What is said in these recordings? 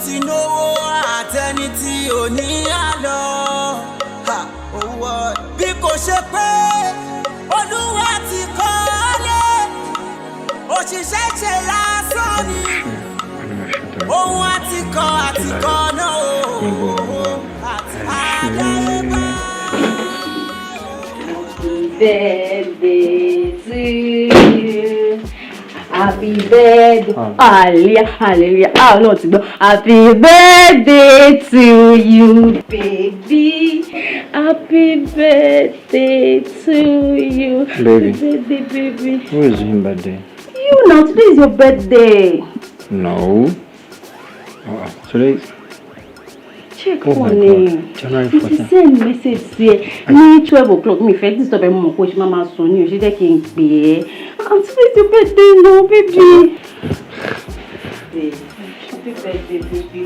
ti náwó àtẹni tí ò ní àlọ́. Ha, owó bí kò ṣe pé Olúwa ti kọ́lé, òṣìṣẹ́ ṣe lásán ni. Ohun àtikọ́ àtikọ́ náà o àti àdáyébá. Birthday to you. Happy birthday. Hallelujah, hallelujah. Ah, Ọlọ́run ti gbọ́. Happy birthday to you, baby. Happy birthday to you. Baby. Happy birthday, baby. Who is doing birthday? You now, today is your birthday. No. Today. Check Oh my phone ni. God. January Mo ti 14. send message sí ẹ ní 12 o'clock. Mi fẹ́ disturb ẹ, mo mọ̀ pé o ṣe máa máa sùn ní o ṣe jẹ́ kí n pè é. Ah, today is your birthday now, baby. Happy birthday, baby.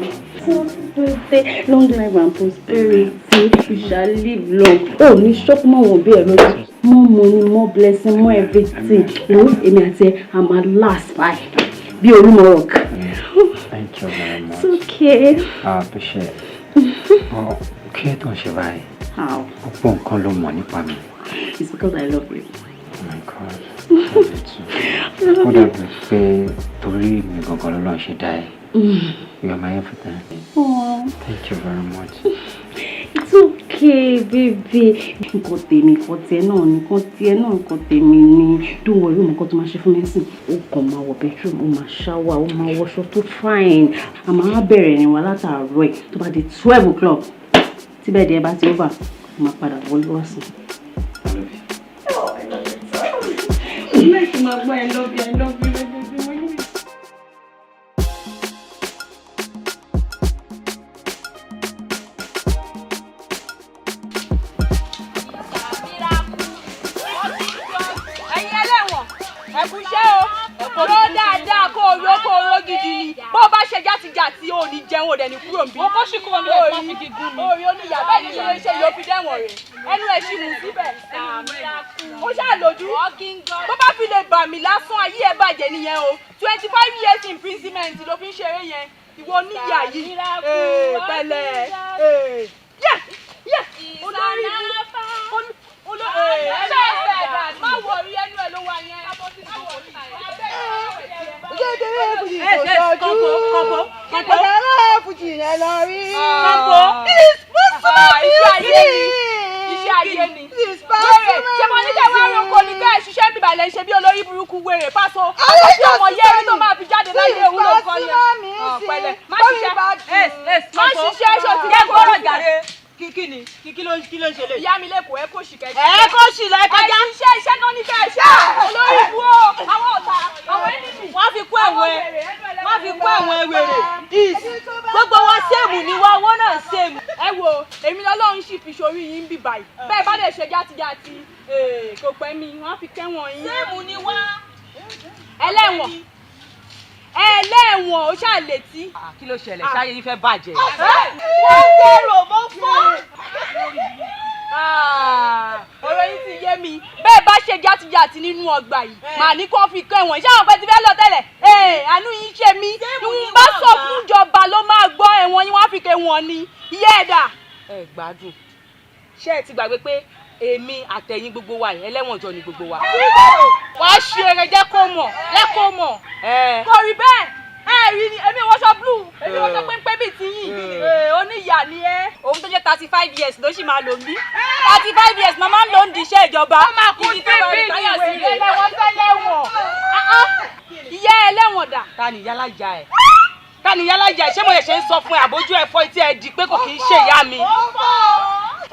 Happy birthday. Long life and prosperity. You shall live long. Oh, ní ṣọ́pù mọ́ wọn bí ẹ lójú. More money, more blessing, more everything. Wo èmi àti ẹ, a máa last by. Bí Olúmọ rock. Thank you very much. It's okay. I appreciate it. Oh, kí ẹ tó ń ṣe báyìí? How? Ọ̀pọ̀ nǹkan ló mọ̀ nípa mi. It's because I love you. Oh my God. Love you too. Ó dàbí pé torí mi gangan lọ́lọ́run ṣe dá ẹ. You are my everything. Aww. Thank you very much. It's okay, baby. Nǹkan tèmi, nǹkan tiẹ̀ náà ni, nǹkan tiẹ̀ náà, nǹkan tèmi ni. Don't worry, ó mọ nǹkan tó máa ṣe fún mi sìn. Ó kàn máa wọ bedroom, ó máa shower, ó máa wọṣọ tó fine. A máa bẹ̀rẹ̀ ìrìn wa látàárọ̀ ẹ̀ tó bá di 12 o'clock. Tí bẹ́ẹ̀ di ẹ bá ti over, ó máa padà wọlé wá sùn. I love you. Oh, I love you. Mo like máa gbọ́ "I love you, I love you" lójoojúmọ́. Ẹ̀yin ẹlẹ́wọ̀n, ẹ̀kúṣẹ́ o, ró dáadáa, kó o ró, kó o ró gidi ni. Bó o bá ṣe játijàti, o ò ní jẹun, ò dẹ̀ ní kúrò níbí. Mo kó sì kúrò níbẹ̀, kó má fi gígùn mi. Orí oníyà bẹ́ẹ̀ ni ṣe lè ṣe yóò fi dẹ́wọ̀n rè, ẹnu ẹ̀ sì mú síbẹ̀. Ó ṣáà lójú bó bá fi lè bà mí lásán, ayé ẹ bàjẹ́ nìyẹn o. 25 years imprisonment ló fi ń ṣeré yẹn, ìwọ oníyà yìí. Ee, pẹ̀lẹ́. Ee, yẹ yẹ, olórí olórí ẹ má wọrí, ẹnu ẹ ló wà yẹn. Kékeré fújì Ẹ kò ṣe sọjú. kọ́kọ́ kọ́kọ́ kọ́kọ́. Ọ̀dàrà fújì yẹn lọ rí. Kọ́kọ́. Iṣẹ́ ayé ni, iṣẹ́ ayé ni. Wèrè, ṣé mo ní kẹ́ wá roko ní kẹ́ ẹ̀ ṣiṣẹ́ bíbà lẹ́ ń ṣe bí olórí burúkú, wèrè pásọ. Tí ọmọ yẹ́rí tó máa fi jáde láyé, òun ló kọ yẹn. Pẹ̀lẹ́, má ṣiṣẹ́, má ṣiṣẹ́, ṣó ti Jẹ́ gbọ́rọ̀ jàre. Kí ni kí ló ń ṣe lè? Ìyá mi lẹ́kọ̀ọ́, ẹ kò ṣì kẹ́. Ẹ kó sì lọ, ẹ kọjá. Ẹ ṣiṣẹ́, iṣẹ́ náà ní kẹ́ ẹ ṣe. Olórí ibú o, àwọn ọ̀tá, àwọn enemy. Wọ́n fi kó ẹ̀wọ̀n ẹ. Wọ́n fi kó ẹ̀wọ̀n ẹ, wèrè. Gbogbo wa same ni wa, owó náà same. Ẹ wo èmi, lọ́lọ́run sì fi sórí yín bí báyìí. Bẹ́ẹ̀ bá lè ṣe játijàti, kò pẹ́ mi, wọ́n á fi kẹ́wọ̀n yín. Same ni wá. Ẹlẹ́wọ̀n, ẹlẹ́wọ̀n, ó ṣáà létí. Kí ló ṣẹlẹ̀? Ṣáyé yín fẹ́ bàjẹ́. Wọ́n dèrò mọ́ fọ́. Ọ̀rọ̀ yín ti yé mi. Bẹ́ẹ̀ bá ṣe játijàti nínú ọgbà yìí, màá ní kó fi kẹ́wọ̀n. Iṣẹ́ àwọn pẹ́ ti fẹ́ lọ tẹ́lẹ̀. Àánú yín ṣe mí. Ìwọ̀n bá sọ fún ìjọba ló máa gbọ́, ẹ̀wọ̀n yín, wọ́n á fi kẹ́wọ̀n ni iye ẹ̀dá. Ẹ gbádùn. Ṣé ẹ ti gbàgbé pé èmi àtẹ̀yìn, gbogbo wa yìí, ẹlẹ́wọ̀n jọ ni gbogbo wa? Wàá ṣe eré, jẹ́ kó mọ̀, jẹ́ kó mọ̀. Ẹ Kò rí bẹ́ẹ̀, ẹ rí ni, èmi wọṣọ blue, èmi wọṣọ péńpé bíi tiyín. Oníyà ni ẹ. Òun tó jẹ́ 35 years ló sì máa lò ń bí. 35 years màmá ń lò ń di iṣẹ́ ìjọba. Ó máa kú Ibi tó máa sí bí retire sí ìwé rèé. ẹlẹ́wọ̀n sẹ́lẹ̀wọ̀n. Ìyá ẹlẹ́wọ̀n dà? Ta ni yálà ìyá ẹ? Ta ni yálà ìyá ẹ? Ṣé mo lè ṣe ń sọ fún ẹ, àbójú ẹ fọ́ etí ẹ di pé kò kì í ṣe ìyá mi?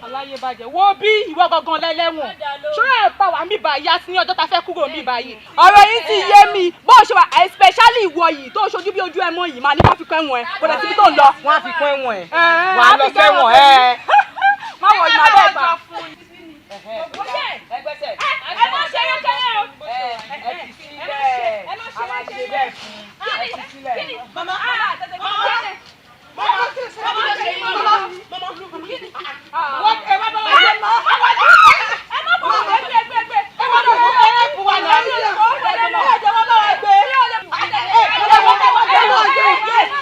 Aláyébàjẹ́, wo bí ìwọ gangan lẹ́lẹ́wọ̀n, ṣọ́ra ẹ̀ pa wà mí báyìí á sí ní ọjọ́ ta fẹ́ kúrò mí báyìí. Ọ̀rọ̀ yìí ti yé mi bó o ṣe wà, especially ìwọ yìí tó ṣojú bí ojú ẹ mọ́ yìí, máa ní kó fi kọ́ ẹ̀wọ̀n ẹ, kò dẹ̀ síbi tó ń lọ. Wọ́n á fi kún ẹ̀wọ̀n ẹ̀. Ẹ̀, Wàá á lọ fi kún sẹ́wọ̀n ẹ̀wọ̀n. ẹ̀. Má wọ̀ ní abẹ́ ìbá. Ẹgbẹ́sẹ̀. Ẹ má ṣe eré o. Ẹ fi sílẹ̀. A máa ṣe bẹ́ẹ̀ fún un. Ẹ fi sílẹ̀. Mama, Ẹ wá bá wa jẹ́. Ẹ má bọ̀, ẹgbẹ́ ẹgbẹ́ ẹgbẹ́ ẹ má bọ̀, ẹ bù wà náà. Ẹ jẹ́ wọ́n bá wa gbé. Ẹ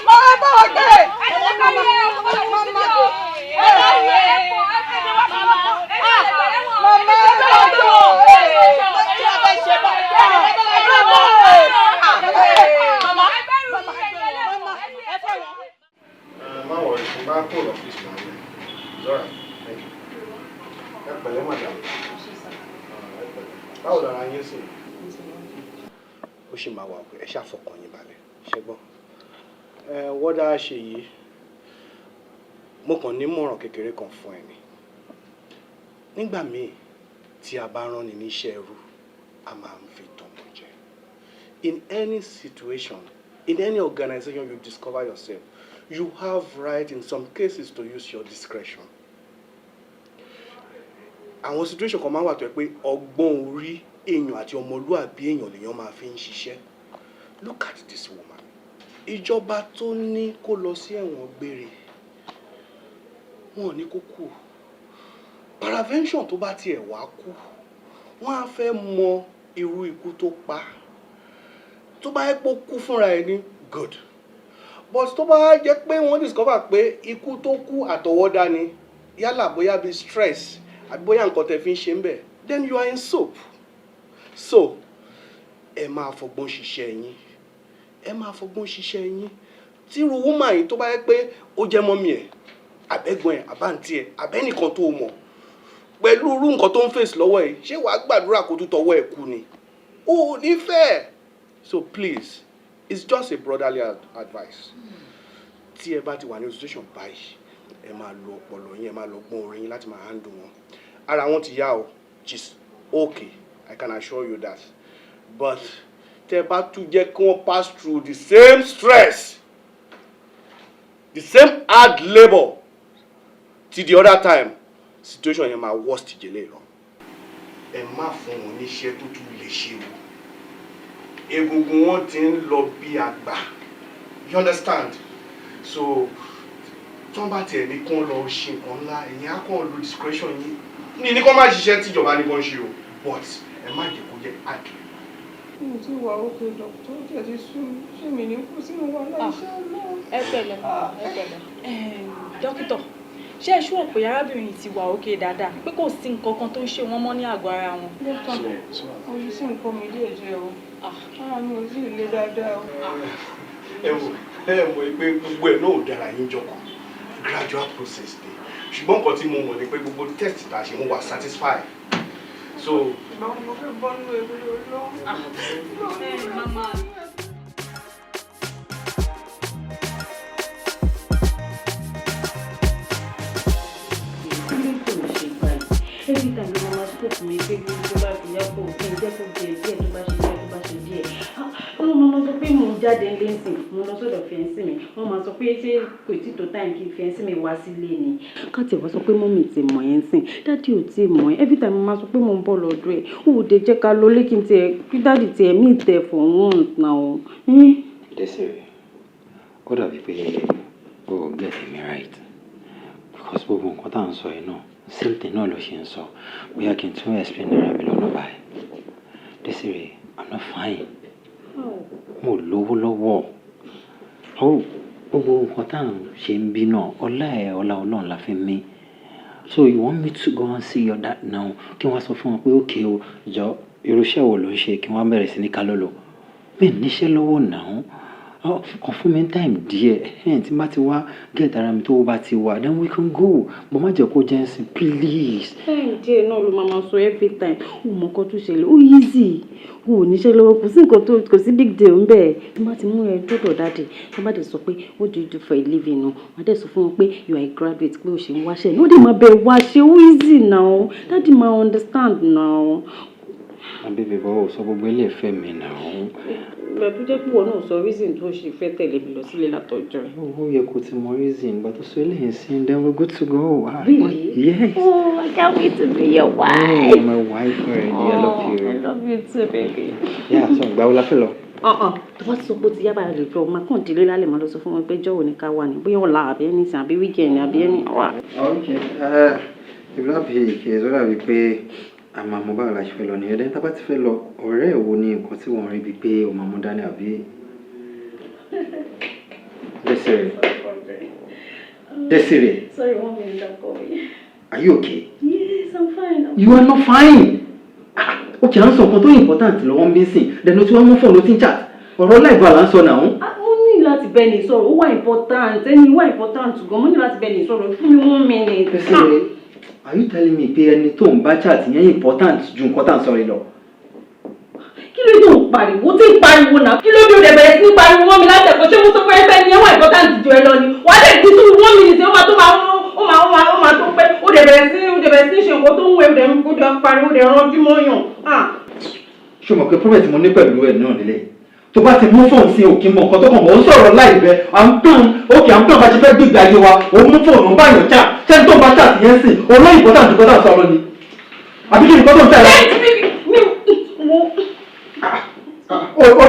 bá wa gbé. Bá kó lọ́fíìsì máa yẹ. It's alright, thank you. Ẹ pẹ̀lẹ́, madam. Ẹ pẹ̀lẹ́. Báwo lára yín sì? Ó sì máa wà pé ẹ ṣàfọkàn yín balẹ̀, ṣé gbọ́? Ẹ wọ́dà ṣe yìí, mo kàn ní mọ̀ràn kékeré kan fún ẹ ni. Nígbà míì tí a bá rán ni níṣẹ́ ẹrú, a máa ń fi tọmọ jẹ. In any situation, in any organization you discover yourself, you have right in some cases to use your discretion. Àwọn situation kan máa ń wà tó yẹ pé ọgbọ́n orí èèyàn àti ọmọlúàbí èèyàn lèèyàn máa fi ń ṣiṣẹ́. Look at this woman. Ìjọba tó ní kó lọ sí ẹ̀wọ̀n gbére, wọn ò ní kó kú. Peradventure, tó bá tiẹ̀ wá kú, wọ́n á fẹ́ mọ irú ikú tó pa. Tó bá yẹ pé ó kú fúnra ẹ̀ ní, good, but tó bá jẹ́ pé wọ́n discover pé ikú tó kú àtọwọ́dá ni, yálà bóyá bí stress àbí bóyá nǹkan tẹ́ fi ń ṣe ń bẹ̀, then you are in soup. So ẹ máa fọgbọ́n ṣiṣẹ́ yín, ẹ máa fọgbọ́n ṣiṣẹ́ yín. Tí irú woman yìí, tó bá yẹ pé ó jẹ́ mummy ẹ̀, àbẹ́gbọ́n ẹ̀, àbáǹtí ẹ̀, àbẹ́nìkan tó mọ̀, pẹ̀lú irú nǹkan tó ń face lọ́wọ́ ẹ̀, ṣé wàá gbàdúrà kó tún tọwọ́ ẹ̀ kú ni? O ò ní fẹ́. So please, it's just a brotherly advice. Tí ẹ bá ti wà ní situation báyìí, ẹ máa lo ọpọlọ yín, ẹ máa lo ọgbọ́n orí yín láti máa handle wọn. Ara wọn ti yá o, she's okay, I can assure you that, but tẹ bá tún jẹ́ kí wọ́n pass through the same stress, the same hard labour till the other time, situation yẹn máa worst jẹlé lọ. Ẹ má fún wọn níṣẹ́ tó tún lè ṣe o. Egungun wọn ti ń lọ bí àgbà, you understand? So tí wọ́n bá tiẹ̀ ní kán lọ ṣe nǹkan ńlá, ẹ̀yin á kàn lo discretion yín ní kán má ṣiṣẹ́ tíjọba ní kán ṣe o, but ẹ má jẹ́ kó jẹ́ hard. Mi ò tí wà okay, doctor. Ó tiẹ̀ ti sú mi. Ṣé mi ní kú sínú wàhálà iṣẹ́ náà? Ẹ pẹ̀lẹ́, ẹ pẹ̀lẹ́. Dókítà, ṣé ẹ ṣúọ̀ pé arábìnrin ti wà okay dáadáa, pé kò sí nǹkan kan tó ń ṣe wọ́n mọ́ ní àgọ́ ara wọn? Dókítà, ojú sí nǹkan mi díẹ̀ díẹ̀ o. Ara mi ò tí ì le dáadáa o. Ẹ wò, ẹ mọ̀ pé gbogbo ẹ̀ náà ò dára yín jọkàn, gradual process ni. Ṣùgbọ́n nǹkan tí mo mọ̀ ni pé gbogbo test tá a ṣe, mo wà satisfied, so. Ìgbà wo ni mo fẹ́ bọ́ nínú ewu lọ́wọ́? Mama. Kí ló tó ń ṣe báyìí? Every time ló máa scope mi pé bí tó bá fi yá kó kí n jẹ́ kó jẹ díẹ̀, tó bá ṣe díẹ̀, tó bá ṣe díẹ̀. Wọ́n máa sọ pé mò ń jáde nílé ńsìn, mo lọ sọ́dọ̀ fiancé mi. Wọ́n máa sọ pé ṣé kò tí tó time kí fiancé mi wá sílé ni? Ká tiẹ̀ wá sọ pé mummy ti mọ̀ ẹ́ ńsìn, daddy ò tí ì mọ̀ ẹ́. Every time mo máa sọ pé mò ń bọ̀ lọ́dọ̀ ẹ̀, ó dé jẹ́ ká lọ lé kí n tiẹ̀ kí daddy tiẹ̀ meet ẹ for once now. Desire, ó dàbí pé o ò get me right, because gbogbo nǹkan tá à ń sọ yìí náà, same thing náà ló ṣe ń sọ. Bóyá kí n tún explain ara mi lọ́nà báyìí. Desire, I'm not fine. Mo lówó lọ́wọ́. Oh, gbogbo nǹkan tá à ń ṣe ń bí náà, ọlá ẹ̀, ọlá Ọlọ́run la fi ń mí. So you want me to go and see your dad now, kí wọ́n sọ fún wọn pé okay o, jọ, irú iṣẹ́ wo ló ń ṣe, kí wọ́n bẹ̀rẹ̀ sí ní kálọ́lọ́? Mi níṣẹ́ lọ́wọ́ náà. Kàn fún mi time díẹ̀, tí n bá ti wá get ara mi, tó bá ti wà, then we can go. But má jẹ́ kó jẹ́ ńsìn, please. Time díẹ̀ náà ló máa ma sọ every time. Ó mọ nǹkan tó ṣẹlẹ̀, ó easy. O ò níṣẹ́ lọ́wọ́, kò sí nǹkan tó kò sí big deal ńbẹ̀. Tí wọ́n bá ti mú ẹ dọ́dọ̀ daddy, tí wọ́n bá dẹ̀ sọ pé, "What do you do for a living?" o, wọ́n á dẹ̀ sọ fún wọn pé you are a graduate, pé o ṣe ń wáṣẹ́. Ní ó dẹ̀ máa bẹ̀ wáṣẹ́, ó easy now. Daddy máa understand now. Baby, bọ́ ò sọ gbogbo ilé ìfẹ́ mi now. Ìgbà tó jẹ́ pé ìwọ náà sọ reason tó ṣe fẹ́ tẹ̀lé mi lọ sílé látọjọ́. Ó yẹ kó ti mọ reason. Ìgbà tó sọ eléyìí sí, then we're good to go. Really? Yes. Oh, I can't wait to be your wife. Oh, my wife already. I love you. I love you too, baby. Yeah, so ìgbà wo la fẹ́ lọ? Ọ̀hún, tó bá ti sọ pé ó ti yá báyìí, lè jọ máa kàn délé lálẹ́, máa lọ sọ fún wọn pé jọ́wọ́ ní ká wà ní bóyá ọ̀la àbí anything àbí weekend àbí any wà. Okay. If that be the case, ó dàbí pé a máa mọ báwo la ṣe fẹ́ lọ nìyẹn. Then tá bá ti fẹ́ lọ, ọ̀rẹ́ ẹ̀ wo ni nǹkan tí wọ́n rí bíi pé o máa mú dání àbí? Desire. Desire. Sorry, one minute, I'm coming. Are you okay? Yes, I'm fine. You are not fine. Ah, okay, à ń sọ nǹkan tó important lọ́wọ́ ń bí sìn. Then o ti wá mú fóònù, o ti ń chat. Ọ̀rọ̀ láìpẹ́ là ń sọ náà. Mo ní láti bẹ́ẹ̀ ni sọ̀rọ̀. Ó wà important, ẹni wà important gan. Mo ní láti bẹ́ẹ̀ ni sọ̀rọ̀. Fún mi 1 minute. Desire, are you telling me pé ẹni tó ń bá chat yẹn important ju nǹkan tá à ń sọ yìí lọ? Kí ló dé ò ń pariwo? Tí ń pariwo náà. Kí ló dé ò dẹ̀ bẹ̀rẹ̀ sí ní pariwo mọ́ mi láti ẹ̀kọ́? Ṣé mo sọ fún ẹ pé ẹni yẹn wà important ju ẹ lọ ni? Wàá dẹ̀ ti tún 1 minute, ó máa tó pẹ́. Ó dẹ̀ bẹ̀rẹ̀ sí ṣe nǹkan tó ń wẹ̀, ó dẹ̀ pariwo, ó dẹ̀ ránjú mọ́yàn. Ah. Ṣé o mọ̀ pé problem tí mo ní pẹ̀lú ẹ̀ náà nílé? Tó bá ti mú fóònù sí òkè mọ̀ nǹkan tó kàn mọ́, ó sọ̀rọ̀ láì bẹ́. À ń plan, òkè à ń plan bá ṣe fẹ́ gbégbé ayé wa, òun mú fóònù ń báyàn chat. Ṣé tó ń bá chat yẹn sìn, òun ló important ju nǹkan tá à ń sọ lọ ni? Àbí kí ni nǹkan tó ń tẹ̀lé? Mi wo. Ok, o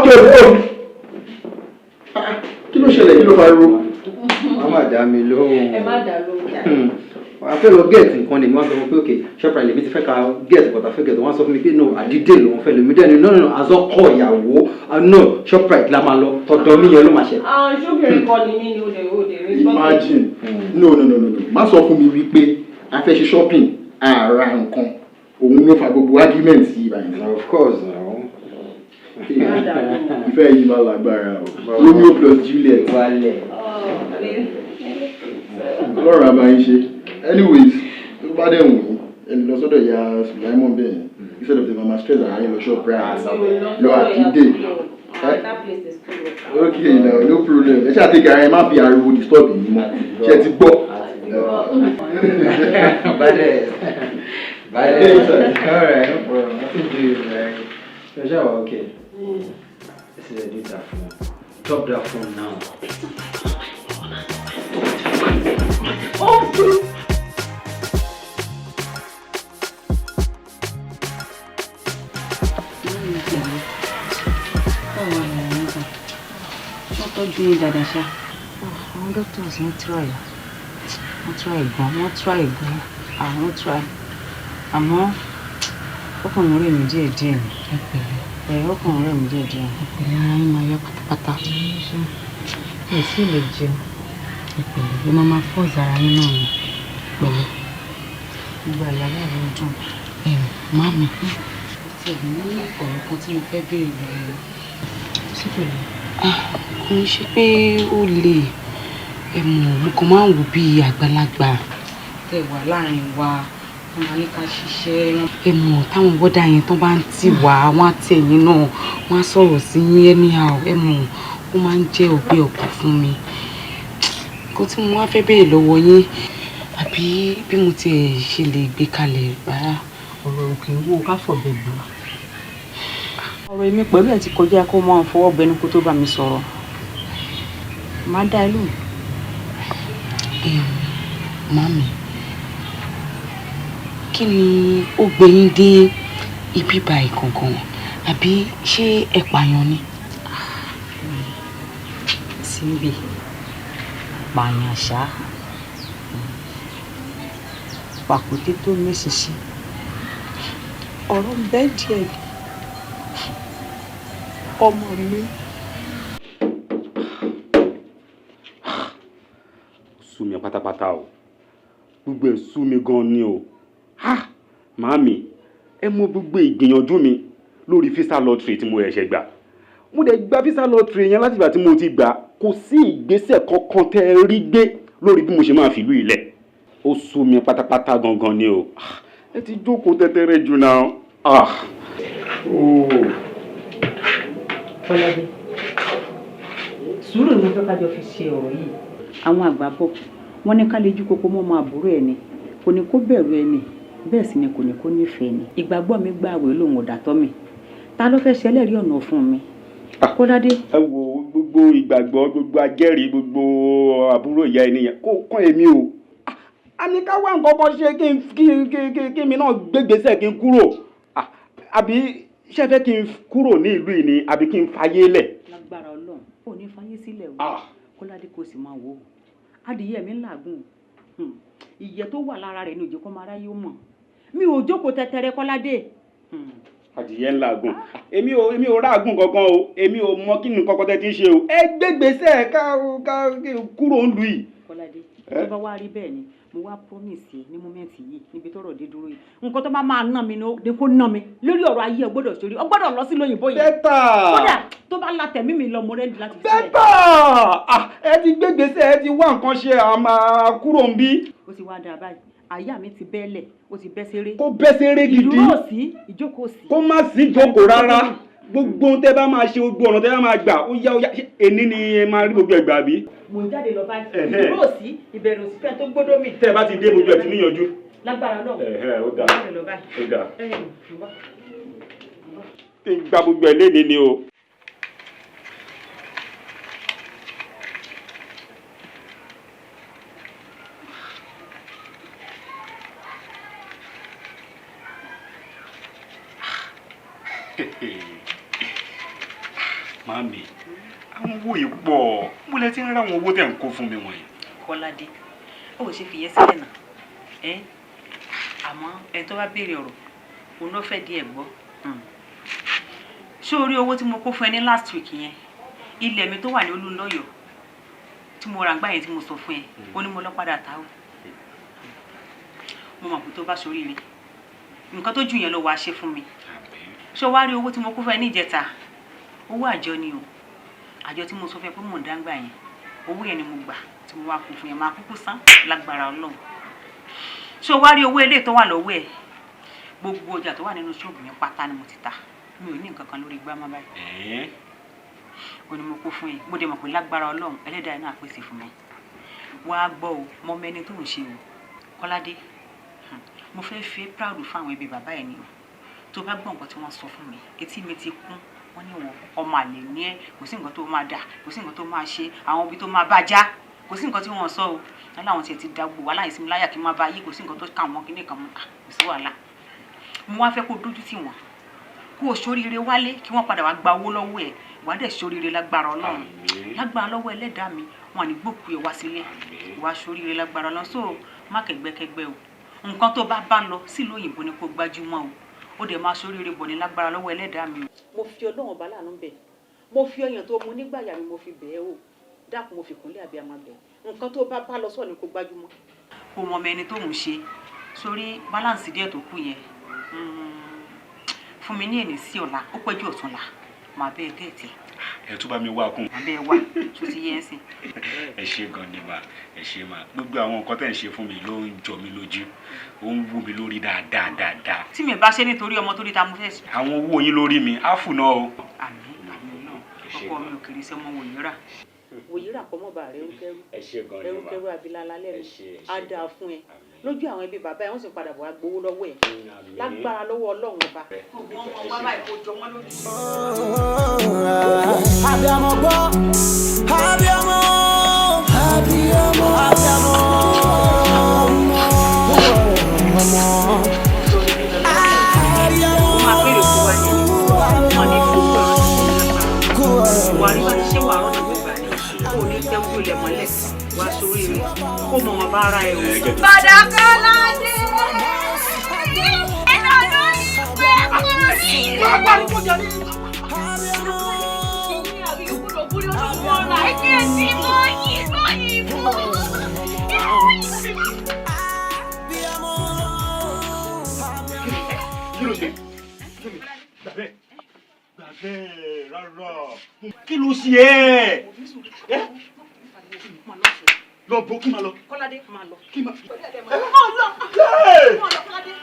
kí ló ṣẹlẹ̀? Kí ló pariwo? Wọ́n má dá mi lóhùn. Ẹ má dà lóhùn jàre. Wọ́n á fẹ́ lọ get nǹkan lèmi, wọ́n sọ fún mi pé ok, Shoprite lèmi ti fẹ́ ka get nǹkan tá a fẹ́ get. Wọ́n sọ fún mi pé no, àdídé lòun fẹ́ lèmi dẹ́ni. No, no, no, àzọkọ̀ ìyàwó, no, Shoprite la máa lọ. Tọ̀dọ̀ mi yẹn ló máa ṣe. Àwọn ṣóbìnrin kan ni mí ni ó dẹ̀ rí. Imagine. No, no, no, no, no, má sọ fún mi wípé a fẹ́ ṣe shopping, ààrà nǹkan, òun ló fa gbogbo argument yìí báyìí. Of course no. Ìfẹ́ yìí máa lágbára o. Romeo plus Juliet. Wálẹ̀. Ọlọ́run àbá yín ṣe. Anyways, tó bá dẹ̀ wù yín, ẹ lè lọ sọ́dọ̀ ìyá Sulaimon bẹ́ẹ̀ yẹn instead of the mama stress ara yín lọ Shoprite, lọ àdídè. That place is too local. Okay, no, no problem. Ẹ ṣáà take ara ẹ, má fi ariwo disturb yìí mọ́. Ṣe ti gbọ́? Balẹ̀ balẹ̀. All right, no problem. Nothing do you, man. Ṣe ṣe wà okay. This is a do that phone. Drop that phone now. Oh! Báwo ni àwọn ń gbà? Wọ́n tọ́jú yín dáadáa ṣá? Àwọn doctors, wọ́n try, wọ́n try gan, wọ́n try gan, àwọn try, àmọ́ ọkàn ń rẹ̀ mí díẹ̀ díẹ̀ ni. Ẹ pẹ̀lẹ́. Ẹ ọkàn ń rẹ̀ mí díẹ̀ díẹ̀ ni. Ẹ pẹ̀lẹ́, ara yín máa yá pátápátá. Mi ò tí ì lè jẹun. Ẹ pẹ̀lẹ́, ẹ máa máa force ara yín náà ni. Pẹ̀lẹ́. Gbogbo àyà náà ló ń dùn. Ẹ màmí, mo ti ẹ̀ ní ọ̀rọ̀ kan tí mo fẹ́ béèrè lọ́wọ́ yín. Sí pẹ̀lú. Ah, kò ń ṣe pé ó lè, ẹ mọ̀, mo kàn máa ń wò bí àgbàlagbà tẹ́ wà láàrin wa, wọ́n máa ní ká ṣiṣẹ́. Ẹ mọ̀ táwọn wọ́dà yẹn tó bá ń tì wá, wọ́n á tẹ̀ yín náà, wọ́n á sọ̀rọ̀ sí yín anyhow. Ẹ mọ̀, ó máa ń jẹ́ ọgbẹ́ ọkàn fún mi. Nǹkan tí mo wá fẹ́ béèrè lọ́wọ́ yín, àbí bí mo tiẹ̀ ṣe lè gbé kalẹ̀ rárá. Ọ̀rọ̀ òkè ń wò ká fọ̀bẹ bù. Ọ̀rọ̀ èmi pẹ̀lú ẹ̀ ti kọjá kó máa fọwọ́ bẹnu kó tó bá mi sọ̀rọ̀. Má dá ẹ lóhùn. Màmí, kí ni ó gbé yín dé ibi báyìí gangan? Àbí ṣé ẹ pààyàn ni? Síbi pààyàn ṣá, pàkúté tó méṣinṣin, ọ̀rọ̀ ń bẹ díẹ̀ ni ọmọ mi. Sú mi pátápátá o, gbogbo ẹ̀ sú mi gan ni o. Ha, màámi, ẹ mọ gbogbo ìgbìyànjú mi lórí visa lottery tí mo ṣẹ̀ṣẹ̀ gbà. Mo dẹ̀ gba visa lottery yẹn, láti ìgbà tí mo ti gbà, kò sí ìgbésẹ̀ kankan tẹ́ ẹ rí gbé lórí bí mo ṣe máa fìlú ilẹ̀. Ó sú mi pátápátá gangan ni o. Ẹ ti jókòó tẹ́tẹ́rẹ́ jù náà. Ah. Fọlábí, sùúrù ni mo fẹ́ ká jọ fi ṣe ọ̀rọ̀ yìí. Àwọn àgbà bọ̀, wọ́n ní ká lè jú kókó mọ́ ọmọ àbúrò ẹni, kò ní kó bẹ̀rù ẹni, bẹ́ẹ̀ sì ni kò ní kó nífẹ̀ẹ́ ni. Ìgbàgbọ́ mi gbà àwẹ̀ lòun ò dàtọ́ mi. Ta ló fẹ́ ṣẹlẹ́rìí ọ̀nà fún mi? Kọ́ládé. Ẹ wo, gbogbo ìgbàgbọ́, gbogbo ajẹ́rìí, gbogbo àbúrò ìyá ẹni yẹn kó kàn èmi o. A ní ká wá nǹkan kan ṣe kí mi náà gbégbèsè kí n kúrò. Àbí ṣé ẹ fẹ́ kí n kúrò ní ìlú yìí ni, àbí kí n fayé lẹ̀? Lágbára Ọlọ́run, ò ní fayé sílẹ̀ o. Kọ́ládé, kò sì máa wò ó. Adìyẹ mi ń làágùn. Ìyẹ́ tó wà lára rẹ̀ ní òjò kọ́ máa ráyé ó mọ̀. Mi ò jókòó tẹ́tẹ́rẹ́, Kọ́ládé. Adìyẹ ńlá gùn. Èmi ò ráàgùn kankan o. Èmi ò mọ kí ni kankan tẹ́ ti ń ṣe o. Ẹ gbégbèsè ká kúrò ń lu yìí. Kọ́ládé, tó bá wá rí bẹ́ẹ̀ ni mo wá promise ẹ ní moment yìí, níbi tọ́rọ̀ dé dúró yìí, nǹkan tó bá máa ná mi ni kó ná mi lórí ọ̀rọ̀ ayé ẹ, gbọ́dọ̀ sórí ọ gbọ́dọ̀ lọ sí lóyìnbó yẹn. Better. Kódà tó bá la tẹ̀mí mi lọ, mo ready láti fi sílẹ̀. Better. Ah, ẹ ti gbégbèsè, ẹ ti wá nǹkan ṣe, a máa kúrò ń bí. Ó ti wá dáa báyìí, àyà mi ti bẹ́ẹ̀lẹ̀, ó ti bẹ́ séré. Kó bẹ́ séré gidi. Ìdúró sí, ìjókòó sí. Kó má sí ìjókòó rárá. Gbogbo ohun tẹ́ bá máa ṣe, gbogbo ọ̀nà tẹ́ bá máa gbà, ó yá, ó yá. Ṣé èní ni ẹ máa rí gbogbo ẹ̀gbà bí? Mò ń jáde lọ báyìí. Ẹ̀hẹ́. Ìdúró sí, ìbẹ̀rù sí fẹ́ tó gbódó mi. Tẹ́ ẹ bá ti dé, gbogbo ẹ̀ ti níyanjú. Lágbára náà. Ẹ̀hẹ́, ó dáa. Mò ń jáde lọ báyìí. Ó dáa. Ẹ̀yìn, mo bá. Kí n gba gbogbo ẹ̀ léni ni o. Màámi, àwọn owó yìí pọ̀. Mo lẹ ti ń ráwọn owó tẹ̀ ń kó fún mi wọ̀nyí. Kọ́ládé, ó ò ṣe fìyẹn sílẹ̀ náà ẹ́. Àmọ́ ẹni tó bá béèrè ọ̀rọ̀, òun ló fẹ́ díẹ̀ gbọ́. Ṣé o rí owó tí mo kó fún ẹ ní last week yẹn? Ilẹ̀ mi tó wà ní Olúńlọ́yọ̀ tí mo rà gbá yẹn tí mo sọ fún ẹ, ó ní mo lọ padà ta ó. Mo mọ̀ pé tó bá ṣoríire, nǹkan tó jù yẹn lọ wàá ṣe fún mi. Ṣé o wá rí owó tí mo kó fún ẹ ní ìjẹta? Owó àjọ ni o, àjọ tí mo sọ fún ẹ pé mò ń dáńgbà yẹn. Owó yẹn ni mo gbà tí mo wá kó fún yẹn. Máa kúkú san lágbára Ọlọ́run. Ṣé o wá rí owó eléyìí tó wà lọ́wọ́ ẹ̀? Gbogbo ọjà tó wà nínú ṣọ́ọ̀bù mi pátá ni mo ti ta. Mi ò ní nǹkan kan lórí igbá mọ́ báyìí. Ó ní mo kó fún yín. Mo dẹ̀ mọ̀ pé lágbára Ọlọ́run, Ẹlẹ́dàá náà pèsè fún mi. Wàá gbọ́ o, mo mẹni tó ń ṣe o. Kọ́ládé, mo fẹ́ fi proud fún àwọn ẹbí bàbá ẹ̀ ni o. Tó bá gbọ́ nǹkan tí wọ́n sọ fún mi, etí mi ti kún. Wọ́n ní wọ ọmọ àlè ní ẹ, kò sí nǹkan tó máa dà, kò sí nǹkan tó máa ṣe, àwọn ibi tó máa bá já, kò sí nǹkan tí wọ́n sọ o. Wọ́n láwọn tiẹ̀ ti da gbogbo wàhálà yìí sí mi láyà kí n má bá yí, kò sí nǹkan tó kà wọ́n kíní kan mọ́. Kò sí wàhálà. Mo wá fẹ́ kó dójú tì wọ́n, kó o ṣoríire wálé, kí wọ́n padà wá gba owó lọ́wọ́ ẹ̀. Wàá dẹ̀ ṣoríire lágbára Ọlọ́run, lágbára lọ́wọ́ Ẹlẹ́dàá mi. Wọn ní gbòkú ẹ̀ wá sílé, wàá ṣoríire lágbára Ọlọ́run. So má kẹ́gbẹ́kẹ́gbẹ́ o. Nǹkan tó bá bá lọ sílùú òyìnbó ni kó gbájúmọ́ o. Ó dẹ̀ máa ṣoríire bọ̀ ní lágbára lọ́wọ́ Ẹlẹ́dàá mi o. Mo fi Ọlọ́run ọba láàánú bẹ̀, mo fi ọyàn tó mu nígbà yà mi, mo fi bẹ̀ ẹ́ o. Dákun, mo fi kúnlẹ̀ àbí àmà bẹ̀. Nǹkan tó bá bá lọ sọ́ọ̀ ni kó gbájúmọ́. Kó mọ ọmọ ẹni tó ń ṣe sórí balance díẹ̀ tó kù yẹn, fún mi ní èní sí ọ̀la, ó pẹ́jù ọ̀túnla, màá bẹ́ẹ̀ get ẹ̀. Ẹ tún bá mi wá kún. Màá bẹ́ẹ̀ wá tó ti yẹ ẹ́ sìn. Ẹ ṣe gan ni mà, ẹ ṣe mà. Gbogbo àwọn nǹkan tẹ̀ ń ṣe fún mi ló ń jọ mí lójú, ó ń wú mi lórí dáadáa dáadáa. Tí mi bá ṣe nítorí ọmọ tó rí ta mo fẹ́ sùn. Àwọn owó yín lórí mi á fù náà o. Àmín, àmín náà. Ọkọ mi ò kiri sí ọmọ wòyíra. Wòyíra kọ́ mọ́ bá rẹ ẹrúkẹ́rú. Ẹ ṣe gan ni mà. Ẹrúkẹ́rú abilala lẹ́nu, á dáa fún ẹ lójú àwọn ẹbí bàbá ẹ, wọ́n sì padà bọ̀ wá gbowó lọ́wọ́ ẹ lágbára lọ́wọ́ Ọlọ́run ọba. Gbogbo ọmọ wa báyìí kò jọ wọ́n lójú. Abiyamọ gbọ́, abiyamọ, abiyamọ, abiyamọ, ọmọ, abiyamọ. Máa pèrè fún wa ní wọn ní fún wà ní bá ti ṣe wà rọ́nà gbígbà ní kò ní tẹ́ ojú ilẹ̀ mọ́lẹ̀, wá sórí rẹ̀ kó mọ̀ wọn bá ara ẹ̀ o. Bàdà Kọ́ládé. Ẹ̀nà ló ní pé kú rí. Ẹ̀jẹ̀ tí mo yí mo yí fún. Kí ló ṣe? Gbàgbẹ́, gbàgbẹ́ rárá. Kí ló ṣe ẹ́? Lọ bó kí máa lọ. Kọ́ládé, máa lọ. Kí máa. Máa lọ. Máa lọ, Kọ́ládé.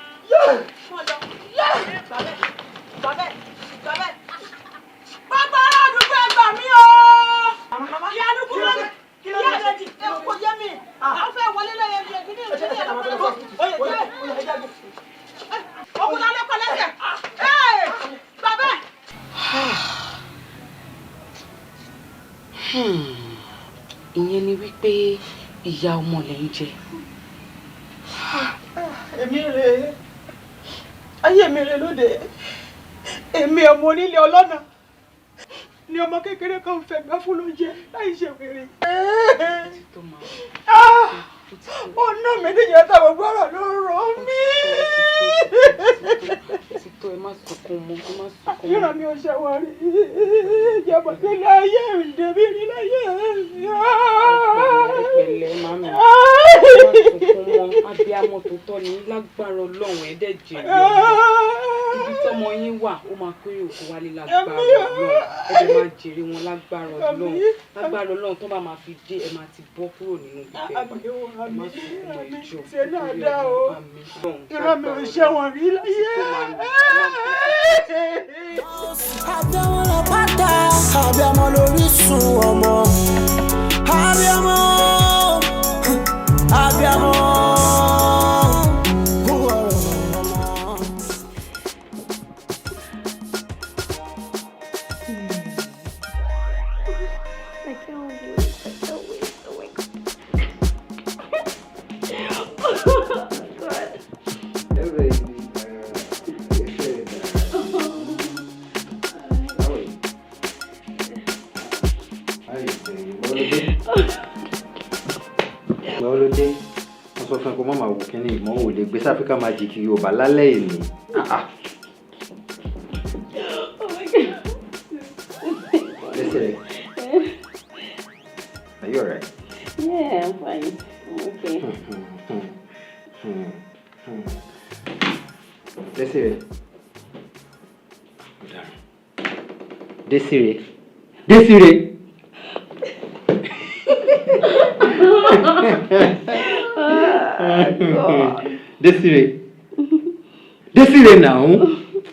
Máa lọ. Gbàbẹ́, gbàbẹ́, gbàbẹ́. Bàbá àdúgbò, ẹ gbà mí o. Ìyá àdúgbò lórí. Ìyá àdúgbò kò yé mi. Àwọn fẹ́ wọlé lẹ́yìn ẹbí ẹbí ní ìṣẹ̀lẹ̀ ẹ̀rọ. Òkúta ló kọ lẹ́sẹ̀. Bàbá. Ìyẹn ni wípé ìyá ọmọ lẹ ń jẹ. Èmi rèé, ayé mi rèé lóde. Èmi ọmọ onílé ọlọ́nà ni ọmọ kékeré kan fẹ́ gbá fún lóúnjẹ láì ṣe wèrè. Ọ̀nà mi níjẹ́ táwọn gbọ́rọ̀ ló rọ̀ mí. Ó ti tó. Ẹ má sunkún mọ́, ẹ má sunkún mọ́. Ìran mi ò ṣẹ̀wọ̀n rí. Ìjọba délé ayé ìdèbí rí láyé mi. Ẹ pẹ̀lẹ́ màmí, ẹ má sunkún mọ́. Abiyamọ tó tọ́ ni lágbára Ọlọ́run, ẹ dẹ̀ jèrè ọmọ. Ibi tọ́mọ yín wà, ó máa kéré òkú wálé lágbára Ọlọ́run. Ẹ dẹ̀ máa jèrè wọn lágbára Ọlọ́run. Lágbára Ọlọ́run, tó bá máa fi dé, ẹ máa ti bọ́ kúrò nínú ibi tẹ́ ẹ wà. Ẹ má sunkún mọ́, ẹ jọ̀ọ́. Tiẹ̀ náà dá o. Ìran mi ò ṣẹ̀wọ̀n rí láyé. Abiyamọ làpáta, abiyamọ lórísun ọmọ. Abiyamọ, abiyamọ. Kú ọ̀rọ̀ ọmọ. I can't wait. I can't wait. Oh my God. God. Hey, baby. How are you? How you doing? Báwo ló dé? Wọ́n sọ fún ẹ kó má máa wò kíní ìmọ̀ ò lè gbé sí Africa Magic Yorùbá lálẹ́ ìní. Oh my God. Listen, are you alright? Yeah, I'm fine. I'm okay. Desire. Desire. Desire. God. Desire. Desire now.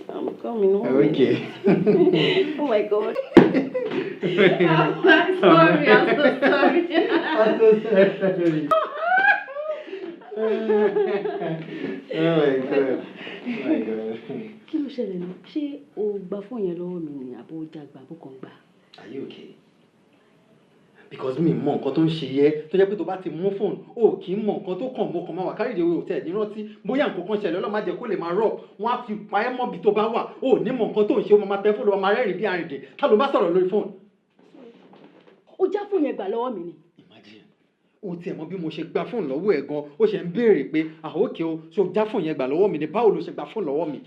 I'm coming. One Okay. minute. Oh my God. I'm sorry. I'm so sorry. I'm so sorry. Oh my God. Oh my God. Kí ló ṣẹlẹ̀ náà? Ṣé o gba fóònù yẹn lọ́wọ́ mi ni àbó jàgbá àbó kàn gbà? Are you okay? Because mi mọ nǹkan tó ń ṣe yẹ tó jẹ́ pé tó bá ti mú fóònù, o kì í mọ nǹkan tó kàn mọ́ kàn máa wà kárí ìdíwọ́ òtẹ́ ní rántí bóyá nǹkan kan ṣẹlẹ̀. Ọlọ́run má jẹ́ kó lè máa rọ̀ wọ́n á fi pa ẹ́ mọ́bi tó bá wà. O ò ní mọ nǹkan tó ń ṣe, ó máa tẹ fóònù, ó máa rẹ́rìn bí arìndìn. Ta ló bá sọ̀rọ̀ lórí fóònù? Ó já fóònù yẹn gbà lọ́wọ́ mi ni. Imagine, o tiẹ̀ mọ bí mo ṣe gba fóònù lọ́wọ́ ẹ̀ gan, ó ṣe ń béèrè pé àhókè o, ṣé o já fóònù yẹn gbà lọ́wọ́ mi ni? Báwo ló ṣe gba fóònù lọ́wọ́ mi?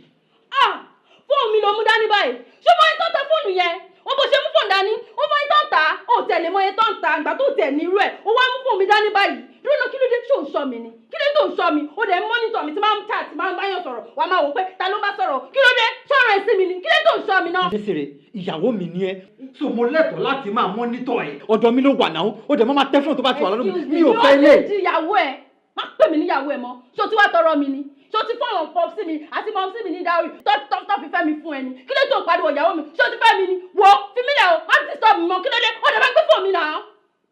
Ah! Fóònù mi ló mú dání báyìí. Ṣé mo ní tó ta fóònù yẹn? Ó bó ṣe mú fóònù dání, ó mọ iye tó ń tà á, ó tẹ̀lé mọ iye tó ń tà á, ìgbà tó tẹ̀ ní irú ẹ̀, ó wá mú fóònù mi dání báyìí. Dúró náà, kí ló dé? Ṣó ń sọ mi ni? Kí ló dé tó ń sọ mi? Ó dẹ̀ ń monitor mi tí máa ń chat, máa ń báyọ̀ sọ̀rọ̀, wàá máa wò pé ta ló ń bá sọ̀rọ̀. Kí ló dé? Ṣọ́ra ẹ̀ sí mi ni? Kí ló dé tó ń sọ mi náà? Desire, ìyàwó mi ni ẹ, so mo lẹ́tọ̀ọ́ láti máa monitor ẹ. Ọ̀dọ̀ mi ló wà náà, ó dẹ̀ máa tẹ́ fóònù tó bá ti wà lọ́dọ̀ mi. Mi ò fẹ́ lé. Excuse me, ìyàwó ẹ má pè mí níyàwó ẹ mọ́. Ṣé o ti wá tọrọ mi ni? Ṣé o ti fún àwọn popsi mi àti mumsi mi ní dowry tó fi fẹ́ mi fún ẹ ni? Kí ló tó ń pariwo ìyàwó mi? Ṣé o ti fẹ́ mi ni? Wo, fi mí lẹ̀ o, má disturb mi mọ́. Kí ló dé? Ó dẹ̀ máa gbé fóònù mi náà.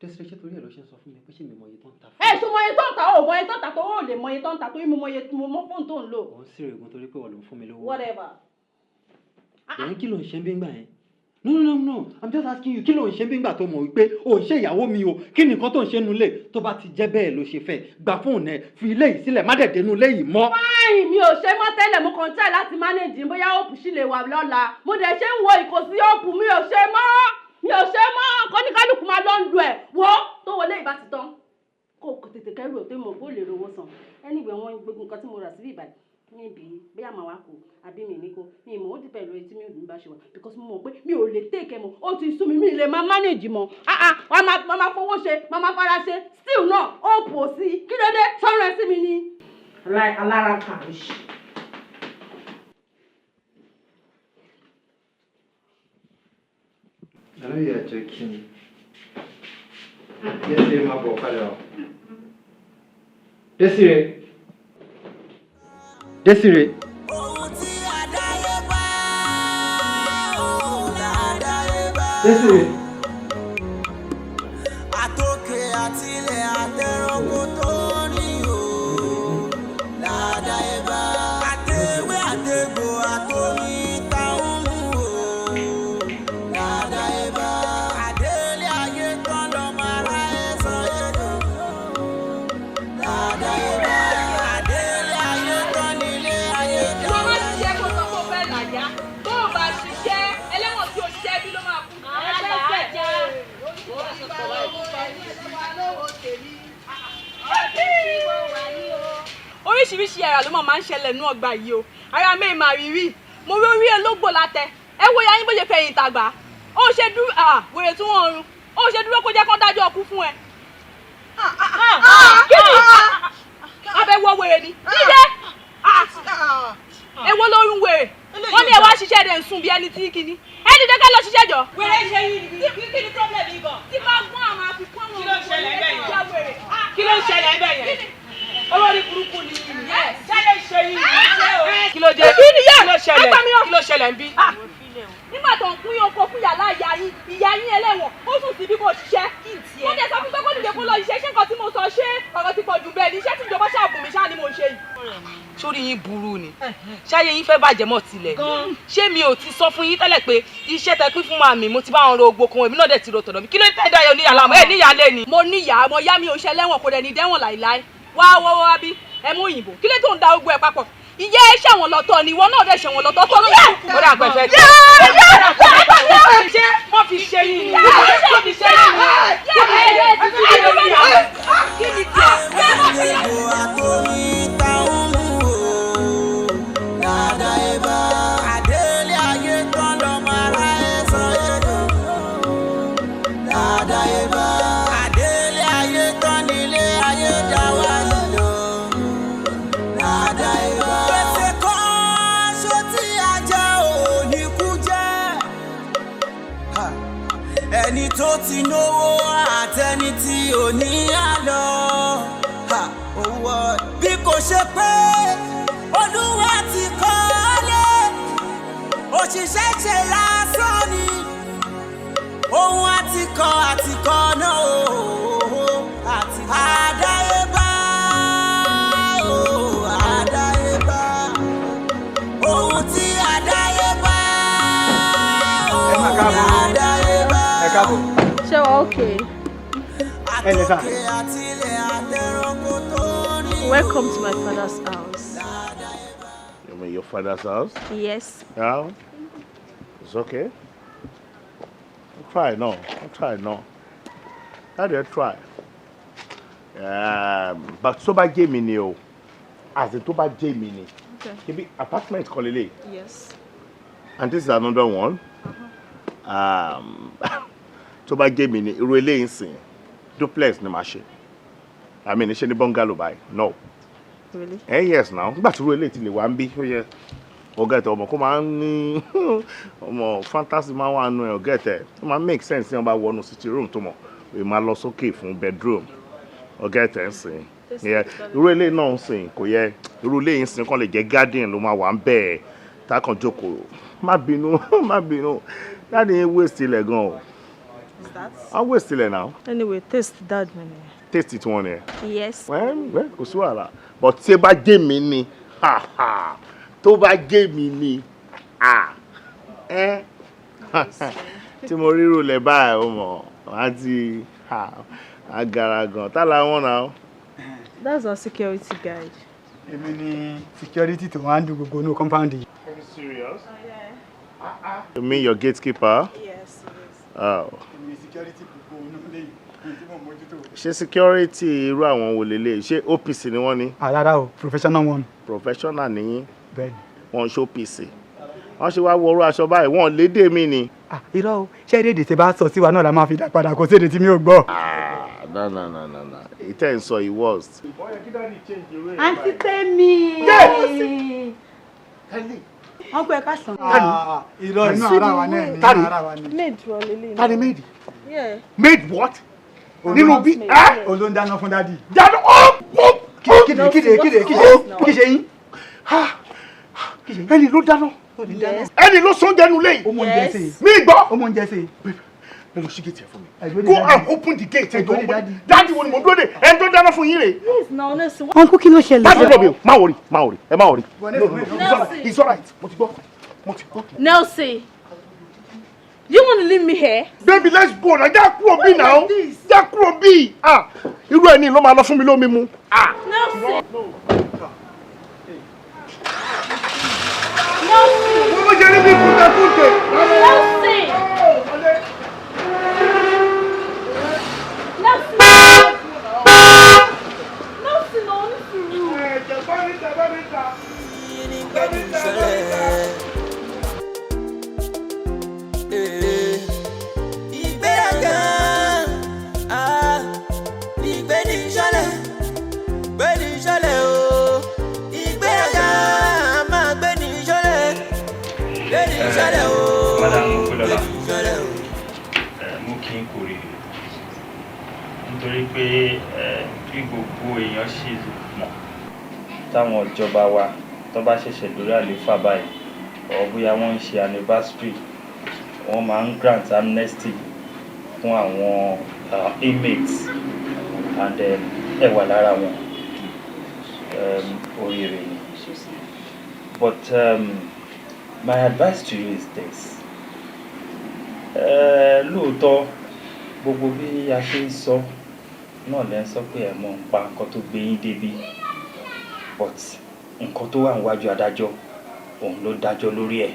Desire, ṣé torí ẹ ló ṣe ń sọ fún mi pé ṣé mi mọ iye tó ń ta fún Ẹ ṣo mọ iye tó ń ta? Ó mọ iye tó ń ta tó, ó lè mọ iye tó ń ta tó, mo mọ iye, mo mọ fóònù tó ń lò. Ò ń sèrè ogun torí pé wọ́n ló ń fún mi lówó. Whatever. Ẹ̀yin, kí ló ń ṣe bí ń gbà yẹn? No, no, no, no, I'm just asking you, kí ló ń ṣe bí ń gbà tó mọ̀ wípé o ń ṣe ìyàwó mi o? Kí ni nǹkan tó ń ṣe nulẹ̀? Tó bá ti jẹ́ bẹ́ẹ̀ ló ṣe fẹ́ gba fóònù ẹ, fi ilé yìí sílẹ̀, má dẹ̀ dénú ilé yìí mọ́. Fine, mi ò ṣe mọ́ tẹ́lẹ̀. Mo kàn try láti manage bóyá hope ṣì lè wà lọ́la. Mo dẹ̀ ṣe ń wo ìkòsí hope. Mi ò ṣe mọ́, mi ò ṣe mọ́. Kọ́níkálùkù máa lọ ń lu ẹ̀ wo tó wọlé ìbá ti tán, kó o tètè kẹ́rù ò tó mọ̀ kó lè rówó san. Anyway, wọ́n gbogbo nǹkan tí mo rà síbí ìbàdí níbi bóyá màá wá kó àbí mi ní kó mi mọ̀. Ó dìpẹ̀ lórí tí mi ò ní bá ṣe wà, because mo mọ̀ pé mi ò lè take ẹ mọ́. Ó ti sú mi, mi lè máa manage mọ́. Ah ah, wàá máa fowó ṣe, máa máa fara ṣe, still náà ó pò sí. Kí ló dé? Sọ̀rọ̀ ẹ sí mi ni. Alára kà ń ṣe. I know you're joking. Desire, má bọ̀ padà o. Desire. Desire. Ohun tí àdáyébá, òun làdáyébá. Desire. Àtòkè àtilẹ̀ àtẹranko tó ní o làdáyébá. Àtẹwé àtegbò àtomi táwọn mú o làdáyébá. Àdélé ayé tán lọ́mọ aráyé sọ yẹ́dọ̀ làdáyébá. Àdélé ayé tán nílé ayé Ìwọ má dáwọ́. ṣiṣẹ́ kó sọ pé o fẹ́ làjá. Tó o bá ṣiṣẹ́, ẹlẹ́wọ̀n tí o ṣiṣẹ́ bí ló máa kú. Àlàájá. Oríṣiríṣi ara ló máa ń ṣẹlẹ̀ nú ọgbà yìí o. Ara mi máa rí rí. Mo rí orí ológbò látẹ. Ẹ wo ya yín bó ṣe fẹ̀yìn tàgbà. Ó ṣe dúró, wèrè tí wọ́n run. Ó ṣe dúró kó jẹ́ kó dájọ́ ọkú fún ẹ. Kí ni? Abẹ́wò wèrè ni. Dídé! Èwo ló ń wèrè? Wọ́n ní ẹ wá ṣiṣẹ́ rẹ̀ ń sùn bí ẹni tí kìíní. Ẹ dìde ká lọ ṣiṣẹ́ jọ. Wèrè ṣe yín ni kí ni problem yìí gan? Tí bá gbọ́n àwọn àfikún àwọn Kí ló ń ṣẹlẹ̀ bẹ́ẹ̀ yẹn? Kí ló ń ṣẹlẹ̀ bẹ́ẹ̀ yẹn? Olórí burúkú ni yìí. Ṣáyé ṣe yìí ni. Kí ló dé? Kí ni yẹ? Kí ló ṣẹlẹ̀? Ẹgbẹ́ mi o. Kí ló ṣẹlẹ̀ ń bí? Nígbà tó ń pín oko fún yàrá ìyá yín, ìyá yín ẹlẹ́wọ̀n, ó sùn síbí kò ṣiṣẹ́. Mo dẹ̀ sọ fún pé kó dìde kó lọ ṣiṣẹ́. Ṣé nǹkan tí mo sọ, ṣé ọ̀rọ̀ ti pọ̀ jù bẹ́ẹ̀ ni? Iṣẹ́ tí ìjọba ṣàbùn mi ṣáà ni mo ń ṣe yìí. Sórí yín burú ni. Ṣáyé yín fẹ́ bàjẹ́ mọ́ tilẹ̀. Ṣé mi ò ti sọ fún yín tẹ́lẹ̀ pé iṣẹ́ tẹ pín fún màmí, mo ti bá wọn ro ogbó kan, èmi náà dẹ̀ ti ro tọ̀dọ̀ mi? Kí ló ń tẹ́ dáyọ̀ ní àlámọ́ ẹ̀ níyàlé ni? Mo níyàá, mo yá mi ò ṣe lẹ́wọ̀n, kò dẹ̀ ní dẹ́wọ̀n láìláì. Wá wá wá bí ẹ mú òyìnbó. Kí ló tó ń da ogbó ẹ papọ̀? Ìyá ẹ ṣẹ̀wọ̀n lọ́tọ̀ ni, ìwọ náà dẹ̀ ṣẹ̀wọ̀n lọ́tọ̀ tó lóyún. Ó dà pẹ́ fẹ́ tẹ̀. Ṣé wọ́n fi ṣe yín ni? Wọ́n fi ṣe yín ni? Kí ni tiẹ̀? Àtòmí táwọn mú o dáadáa ẹ bá àdélé ayé tán lọ́mọ ara ẹ sọ èdè dáadáa ẹ bá àdélé ayé tán nílé ayé dá wà nílò dáadáa ẹ bá. Gbèsè kan ṣó tí ajá ò ní kú jẹ́ ẹni tó ti náwó àtẹni tí ò ní àlọ́ owó bí kò ṣe pé Olúwa ti kọ́lé, òṣìṣẹ́ ṣe lásán ni ohun àtikọ́ àtikọ́ náà o àdáyébá o àdáyébá ohun tí àdáyébá o àdáyébá. Ẹ káàbọ̀. Ṣé wàá okay? Ẹ lẹ sà. Welcome to my father's house. You mean your father's house? Yes. Yeah. It's okay. I'll try now. I'll try now. How do I try? But tó bá jẹ́ mi ni o, as in tó bá jẹ́ mi ni. Okay. Ibi apartment kan lélẹ̀. Yes. And this is another one. Tó bá jẹ́ mi ni, irú eléyìí ń sìn, duplex ni màá ṣe. I mean, ṣe ní bungalow báyìí. No. Really? Eh, yes now. Nígbà tí irú eléyìí ti lè wá ń bí, ó yẹ ọ̀gá ẹ̀tẹ̀ ọmọ kó máa ń ní ọmọ fantasy máa ń wà nù ẹ̀ ọ̀gá ẹ̀tẹ̀ ó máa ń make sense tí wọ́n bá wọnú sitting room tó mọ̀ èyí máa lọ sókè fún bedroom ọ̀gá ẹ̀tẹ̀ ń sìn. Yeah, irú eléyìí náà ń sìn kò yẹ irú eléyìí ń sìn kàn lè jẹ́ garden ló máa wà ń bẹ́ẹ̀ tákàn jókòó. Má bínú, má bínú, daddy yín waste ilẹ̀ gan o. Is that? Á waste ilẹ̀ náà. Anyway, taste dad mi ni. Taste tí wọ́n ni ẹ̀. Yes. Well, kò sí wàhálà, but tí ẹ bá jẹ́ mi ni, ha ha, tó bá jẹ́ mi ni, ah, ẹ tí mo ríro lẹ̀ báyìí, ó mọ̀ wá ti agara gan tá làwọn náà. That's our security guide. Èmi ni security tó wá ń du gbogbo inú compound yìí. Are you serious? You mean your gatekeeper? Yes. Oh. Èmi ni security gbogbo inú ilé yìí tí mo mójútó. Ṣé security irú àwọn wo lélẹ̀? Ṣé OPC ni wọ́n ní? Ah, rárá o, professional one. Professional nìyí. Bẹ́ẹ̀ni. Wọ́n ṣe OPC. Wọ́n ṣe wá wọrú aṣọ báyìí, wọ́n lédè mí ni. Ah, irọ́ o, ṣé èdè tí bá sọ sí wa náà la máa fi dá padà? Kò sí èdè tí mi ò gbọ́. Ah, no, no, no, no, no. Èyí tẹ́ ń sọ yìí worst. Àǹtí Tẹ́mi. Wọ́n pẹ́ ká sàn. Ah, irọ́, inú ara wa náà ni, inú ara wa ni. Maid wa lélẹ̀. Tani maid? Yeah. Maid what? Nínú bí? Òun ló ń dáná fún daddy. Dáná ó ó. Kíde kíde kíde kíde kí ṣe yín? Ẹni ló dáná. Ẹni ló sóúnjẹ nulẹ̀ yìí. Ó mọ oúnjẹ sè. Mi gbọ́. Ó mọ oúnjẹ sè. Ẹ lọ ṣí gate ẹ fún mi. Go and open the gate. Ẹ tó daddy wo ni mo dúró de? Ẹni tó dáná fún yín rè. Yes, na honestly. Uncle, kí ló ṣẹlẹ̀? Má dúró mi o, má worry, má worry, ẹ má worry. No, no, no, it's alright, it's alright. Mo ti gbọ́, mo ti gbọ́. Nelson, you want to leave me here? Baby, let's go na. Já kúrò bí now. Já kúrò bí. Ah, irú ẹni ló máa lọ fún mi lómi mu. Ah. Nelson. Mo mọ̀ jẹ́ níbi kùtàkùtè. Nelson. Nelson. Nelson, no, ní sùúrù. Ẹ̀jẹ̀ bá mi ta, bá mi ta. Ìṣẹ̀lẹ̀. Gbé ní sọ́lẹ̀ o. Ìgbéraga máa gbé ní sọ́lẹ̀. Gbé ní sọ́lẹ̀ o. Madam Okulola, Gbé ní sọ́lẹ̀ o. Mú kí n kórè nítorí pé bí gbogbo èèyàn ṣe mọ̀, táwọn ìjọba wa tó bá ṣẹ̀ṣẹ̀ dórí àlééfà báyìí or bóyá wọ́n ń ṣe anniversary, wọ́n máa ń grant amnesty fún àwọn inmates and ẹ wà lára wọn. Oríire ni, but my advice to you is this. Lóòótọ́, gbogbo bí a ṣe ń sọ náà lẹ́ ń sọ pé ẹ̀ mọ̀ ń pa nǹkan tó gbé yín débi, but nǹkan tó wà níwájú adájọ́, òun ló dájọ́ lórí ẹ̀.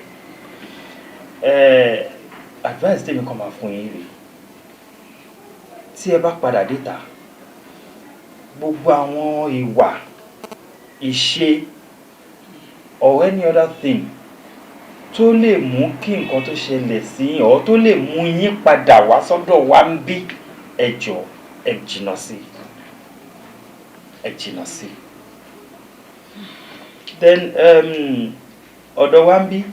Advice tèmi kàn máa fún yín rèé: tí ẹ bá padà déta, gbogbo àwọn ìwà ìṣe or any other thing tó lè mú kí nǹkan tó ṣẹlẹ̀ sí yín or tó lè mú yín padà wá sọ́dọ̀ wa ń bí, ẹ jọ̀ọ́, ẹ jìnnà sí, ẹ jìnnà sí. Then ọ̀dọ̀ wa ń bí,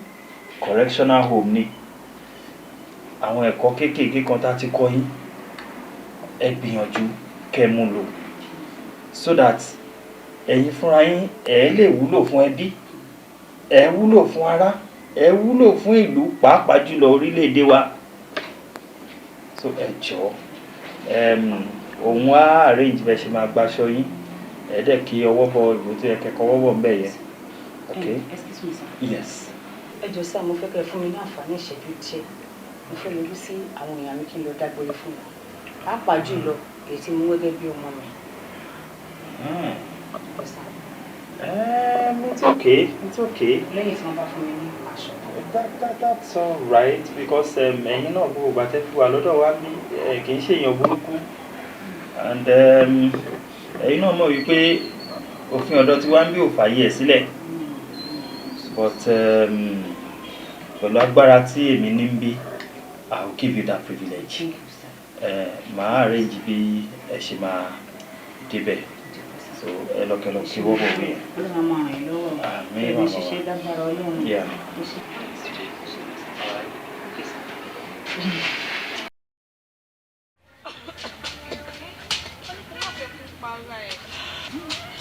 correctional home ni. Àwọn ẹ̀kọ́ kéékèèké kan tá a ti kọ́ yín, ẹ gbìyànjú kẹ́ ẹ mú lò so that ẹ̀yin fúnra yín ẹ̀ lè wúlò fún ẹbí, ẹ̀ wúlò fún ará, ẹ̀ wúlò fún ìlú, pàápàá jùlọ orílẹ̀-èdè wa. So ẹ jọ̀ọ́, òun á arrange bẹ́ẹ̀ ṣe máa gbaṣọ yín, ẹ dẹ̀ kí ọwọ́ bọ ìwé tó yẹ kẹ́kọ̀ọ́ ọwọ́ bọ̀ ń bẹ̀ yẹn. Okay? Excuse me, sir. Yes. Ẹ jọ̀ọ́ sir, mo fẹ́ kẹ́ ẹ fún mi ní àǹfààní ìṣẹ́jú díẹ̀. Mo fẹ́ yọjú sí àwọn èèyàn mi kí n lọ dágbére fún wọn, pàápàá jùlọ èyí tí mo gẹ́gẹ́ bí ọmọ mi. Yes, sir. It's okay. It's okay. Lẹ́yìn tí wọ́n bá fún mi ní aṣọ. That's all right because ẹ̀yin náà, gbogbo ìgbà tẹ́ fi wà lọ́dọ̀ wa bí, kì í ṣe èèyàn burúkú and ẹ̀yin náà mọ̀ wípé òfin ọ̀dọ̀ tí wá ń bí ò fààyè ẹ̀ sílẹ̀, but pẹ̀lú agbára tí èmi ní ń bí, I will give you that privilege. Màá arrange bí ẹ ṣe máa débẹ̀, so ẹ lọ kẹ lọ kí wọ́pọ̀ wí yẹn. Ọlọ́run á máa ràn yín lọ́wọ́. Àmín, Ẹ̀mí màmá wa. ṣiṣẹ́ lágbára Ọlọ́run. Yeah. Ẹ ṣé. Okay, sir.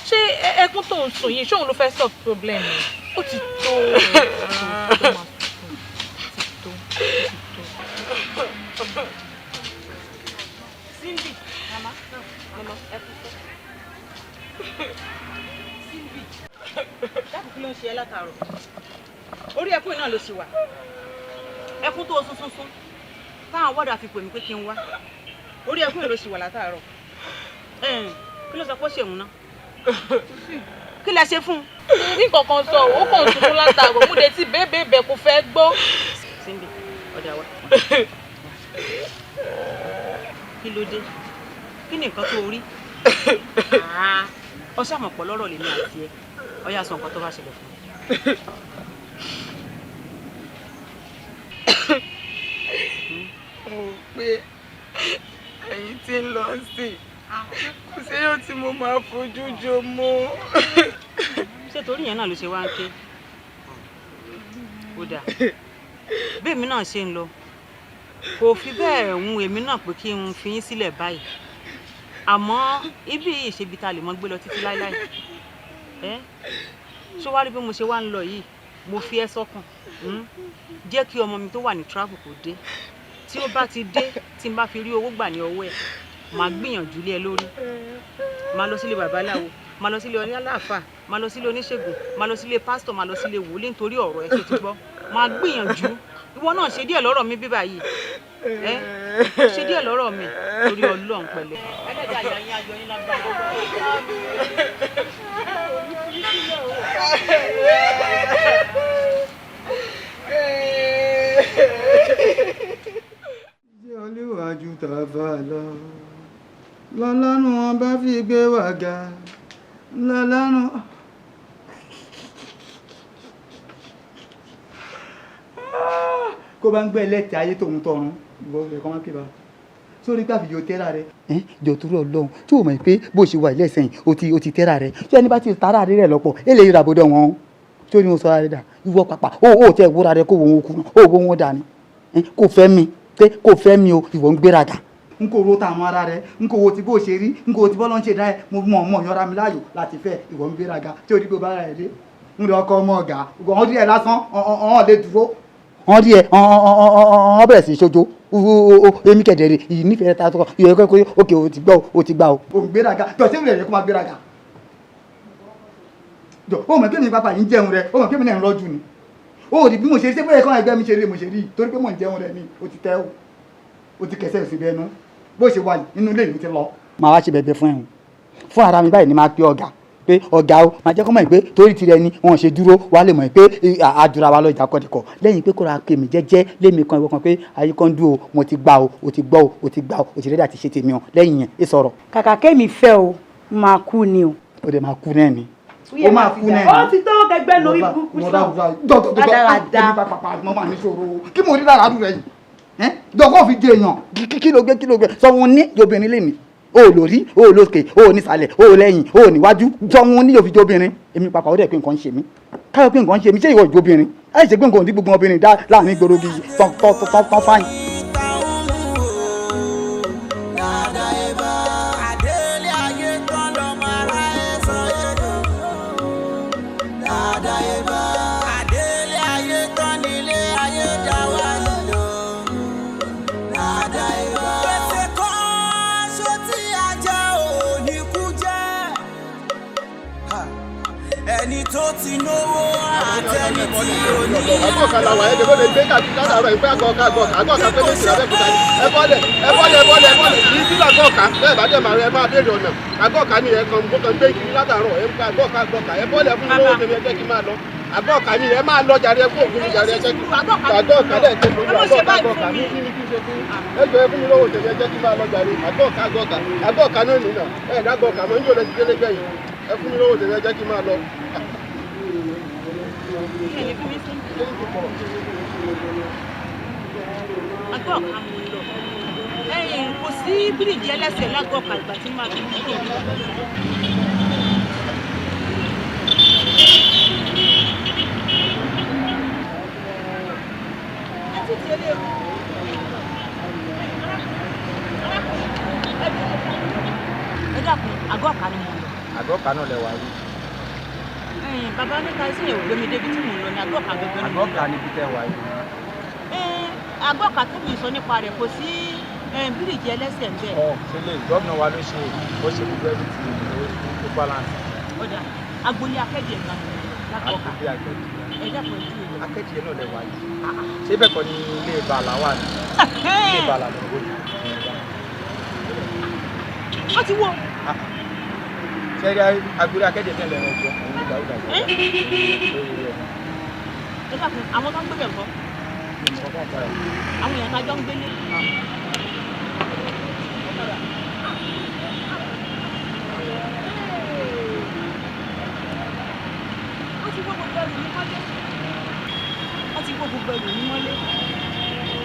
Ṣé ẹkún tó ń sùn yìí, ṣóun ló fẹ́ solve problem ni? Ó ti tó, ó ti tó, máa sunkún. Ó ti tó, ó ti tó. Simbi, mama, mama, ẹ kú sọ. Simbi, dákun, kí ló ń ṣe ẹ́ látàárọ̀? Orí ẹkún yìí náà ló ṣì wà. Ẹkún tó sún sún sún. Táwọn wọ́dà fi pè mí pé kí n wá. Orí ẹkún yìí ló ṣì wà látàárọ̀. Kí ló sọ pé ó ṣèwọ̀n náà? Kí lẹ ṣe fún un? Ní kankan sọ, ó kàn ń sunkún látàárọ̀. Mo dé tí bẹ́ẹ̀ bẹ́ẹ̀ kò fẹ́ gbọ́. Simbi, ọ̀dà wa. Kí ló dé? Kí ni nǹkan tó rí? Ọ ṣàmọ̀pọ̀ lọ́rọ̀ lèmi àti ẹ. Ó yá, sọ nǹkan tó bá ṣẹlẹ̀ fún mi. Mo rò pé ẹ̀yin tí ń lọ sí, kò séyàn tí mo máa fojú jọ mọ́. Ṣé torí yẹn náà ló ṣe wá ń ké? Ó dáa, bí èmi náà ṣe ń lọ, kò fi bẹ́ẹ̀ hun èmi náà pé kí n fi yín sílẹ̀ báyìí, àmọ́ ibi yìí ṣe ibi tá a lè mọ́ gbé lọ títí láéláé. Ẹ́ ṣó wá rí bí mo ṣe wá ń lọ yìí, mo fi ẹ́ sọ́kàn, Jẹ́ kí ọmọ mi tó wà ní travel kò dé. Tí ó bá ti dé, tí n bá fi rí owó gbà ní ọwọ́ ẹ̀, màá gbìyànjú lé ẹ lórí. Màá lọ sílé babaláwo, màá lọ sílé oníláàfà, màá lọ sílé oníṣègùn, màá lọ sílé pásítọ̀, màá lọ sílé wòlíì nítorí ọ̀rọ̀ ẹ. Ṣe ti gbọ́? Màá gbìyànjú. Ìwọ náà ṣe díẹ̀ lọ́rọ̀ mi bíbá yìí, ẹ ṣe díẹ̀ lọ́rọ̀ mi torí Ọlọ́run. Pẹ̀lẹ́. Ẹlẹ́dàá ìyá yín ayọ̀ yín lágbára. Ṣé olúwàjú tàfà lọ lọ́lọ́run wọn bá fi gbé wa ga lọ́lọ́run. Kó bá ń gbé ẹlẹ́tẹ̀ ayé tòun tọrun ìwọ ẹ̀ kọ́ máa kí bá. Sórí gbàfi yóò tẹ́ra rẹ. Jọ torí Ọlọ́run, tí o mọ̀ pé bó ṣe wà ilé ẹ̀sìn o ti tẹ́ra rẹ, tí ẹni bá ti tara rẹ lọ́pọ̀ ẹ lè yíra bọ́dọ̀ wọn tí ó ní o sọ ara rẹ dà. Ìwọ pàpà ó tẹ wúra rẹ kó wọn kú ó wọ́n wọn dà ní kò fẹ́ mi pé kò fẹ́ mi o. Ìwọ ń gbéraga. N kò ro tàwọn ara rẹ, n kò wo ti bó ṣe rí, n kò wo ti bọ́lọ́ ń ṣe dá ẹ. Mo mọ̀ mọ̀ yọra mi láàyò láti fẹ́. Ìwọ ń gbéraga tí o rí pé o bá rẹ dé ń lọ ọkọ ọmọ ọ̀gá ọ̀hún rí ẹ lásán, ọ̀hún lè dúró, wọ́n rí ẹ, ọ̀hún bẹ̀rẹ̀ sí í ṣojo. Èmi kẹ̀dẹ̀rẹ̀ ìyí nífẹ̀ẹ́ ta tọkọ ìyẹn kẹ́kọ̀ọ́. Òkè o ti gbọ́, o ti gbà o. O ń gbéraga jọ, ṣé ìrẹ̀lẹ̀ kó máa gbéraga jọ? O mọ̀ kí mi pápá yìí ń jẹun rẹ, o mọ̀ kí mi náà ń rọ́jú ni. O ò rí bí mo ṣe ṣé bóyá kọ́ ẹgbẹ́ mi ṣe rí, mo ṣe rí torí pé mò ń jẹun rẹ ni. O ti tẹ́ o, o ti kẹsẹ̀ sí bẹ́ẹ̀ nu bó ṣe wà nínú ilé yìí ti lọ. Màá wá ṣe bẹ̀bẹ̀ fún ẹ̀hún fún ara mi báyìí ni. Máa pe ọ̀gá pé ọ̀gá o, máa jẹ́ kó mọ̀ pé torí tirẹ̀ ni wọ́n ṣe dúró wá, lè mọ̀ pé àdúrà wa lọ ìjà kọ́dìkọ̀ lẹ́yìn pé kóra pè mí jẹ́jẹ́ lémi kan ìwọ kan pé ayé kan dúró. Mo ti gbà o, o ti gbọ́ o, o ti gbà o, o ti ready àti ṣe tèmi o. Lẹ́yìn yẹn ẹ sọ̀rọ̀. Kàkà kémi fẹ́ o, máa kú ni o. Ó dẹ̀ máa kú náà ni, ó máa kú náà ni. Ó ti tó kẹgbẹ́ lórí burúkú sàn. Rádaràda mo máa ní sọ̀rọ̀ kí mo rí lára rẹ̀ yìí dọ́kọ̀ fi di èèyàn. Kí ló gbé, kí ló gbé sọ wọn ní obìnrin lè ní o lórí, o lókè, o nísàlẹ̀, o lẹ́yìn, o níwájú. Sọ wọn ní yóò fi jẹ́ obìnrin. Èmi pàpà ó dẹ̀ pé nǹkan ń ṣe mí, káyọ̀ pé nǹkan ń ṣe mí. Ṣé ìwọ ìjọ obìnrin ẹ̀ ṣe pé nǹkan ò ní gbogbo obìnrin dá láàrin ìgboro bíi tán tán tán tán fáyìn. Àdélé ayé tán lọ́mọ ara ẹ̀ sọ yẹ́dọ̀. Ládàáyébá. Àdélé ayé tán nílé ayé dá wà lọ. Ládàáyébá. Gbèsè kan ṣó tí a jẹ́ òní kú jẹ́. Ẹni tó ti náwó àtẹni tí ò ní. Àgọ́ la wà ẹ́ dẹ́gbọ́n lè gbé káàkiri látàárọ̀ ìpẹ́ àgọ́ ọ̀ka àgọ́ ọ̀ka àgọ́ ọ̀ka pé méjìlá Abẹ́òkúta ni. Ẹ bọ́lẹ̀, ẹ bọ́lẹ̀, ẹ bọ́lẹ̀, ẹ bọ́lẹ̀ ní sílẹ̀ àgọ́ ọ̀ka bẹ́ẹ̀ bá dẹ̀ máa ẹ máa béèrè ọ̀nà. Àgọ́ ọ̀ka ni ẹ kàn mo kàn ń gbé kiri látàárọ̀. Ẹ àgọ́ ọ̀ka, àgọ́ ọ̀ka, ẹ bọ́lẹ̀ fún mi lówó tèmi, ẹ jẹ́ kí n máa lọ. Àgọ́ ọ̀ka ni ẹ máa lọ jàre, ẹ kó òfin mi jàre, ẹ jẹ́ kí àgọ́ ọ̀ka dẹ̀ ṣe lórí àgọ́ ọ̀ka, àgọ́ ọ̀ka ní kí ni kí n ṣe fún ẹ jọ? Ẹ fún mi lówó tèmi, ẹ jẹ́ kí n máa lọ jàre. Àgọ́ ọ̀ka, àgọ́ ọ̀ka, àgọ́ ọ̀ka náà nìyà ẹ dàgọ́ ọ̀ka mọ́ ń jò lẹ́sí délé gbẹ̀yìn. Ẹ fún mi lówó tèmi, ẹ jẹ́ kí n máa lọ. Ẹni fún mi sí. Àgọ́ ọ̀ka mo ń lọ. Ẹ̀yìn kò sí bíríìjì ẹlẹ́sẹ̀ lágọ̀ọ́ ọ̀ka ìgbà tí màá fi kúrò. Ẹ ti tẹ̀lé o. Ẹ dákun, àgọ́ ọ̀ka ni mo ń lọ. Àgọ́ ọ̀ka náà lẹ wà yìí. Ẹ̀yìn bàbá níta sí yẹn ò gbé mi débi tí mò ń lọ ní àgọ́ ọ̀ka gangan ni Àgọ́ mo ń lọ. ọ̀ka níbi tẹ́ wà yìí. Ẹ̀ẹ́n, àgọ́ ọ̀ka tó mi sọ nípa rẹ̀, kò sí bíríìjì ẹlẹ́sẹ̀ ń bẹ̀. Ọ ṣe lè gómìnà wa ló ṣe, ó ṣe gbogbo everything ó balance. Ọ̀dà agboolé akẹ́jẹ̀ kan lágọ̀ọ́ ọ̀ka. Agboolé akẹ́jì. Ẹ dákun, ẹ júwe rẹ̀. Akẹ́jì náà lẹ wà yìí. Ṣé bẹ́ẹ̀ kọ́ ni ilé bàlá wà ní? Ilé bàlá lọ wò ní. Wọ́n ti wó. Ṣé rí agboolé akẹ́jì tẹ̀lé ẹ̀rọ òun ní Dàúdà yìí? Ẹ dákun, àwọn tó ń gbé bẹ̀ ńkọ́? Àwọn èèyàn tá a jọ ń gbélé. Wọ́n ti wó gbogbo ẹrù mi mọ́lé. Wọ́n ti wó gbogbo ẹrù mi mọ́lé.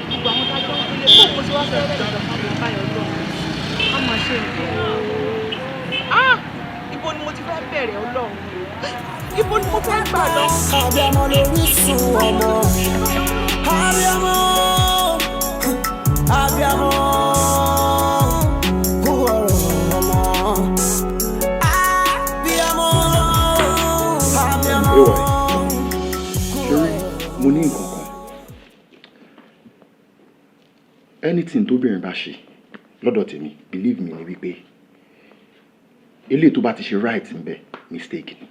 Gbogbo àwọn tá a jọ ń gbélé kó kó sí wá fẹ́rẹ́ ìjọba kan báyọ̀ lọ. A máa ṣe nǹkan. Ah! Ibo ni mo ti fẹ́ bẹ̀rẹ̀, Ọlọ́run? Ibo ni mo fẹ́ gbà lọ? Abiyamọ lórísun ọmọ. Abiyamọ, abiyamọ, kú ọ̀rọ̀ ọmọ. Abiyamọ, abiyamọ. Ewà, ṣeré mo ní nǹkan kan. Anything tóbìnrin bá ṣe lọ́dọ̀ tèmi, believe me, ni wípé eléyìí tó bá ti ṣe right ń bẹ, mistake ni.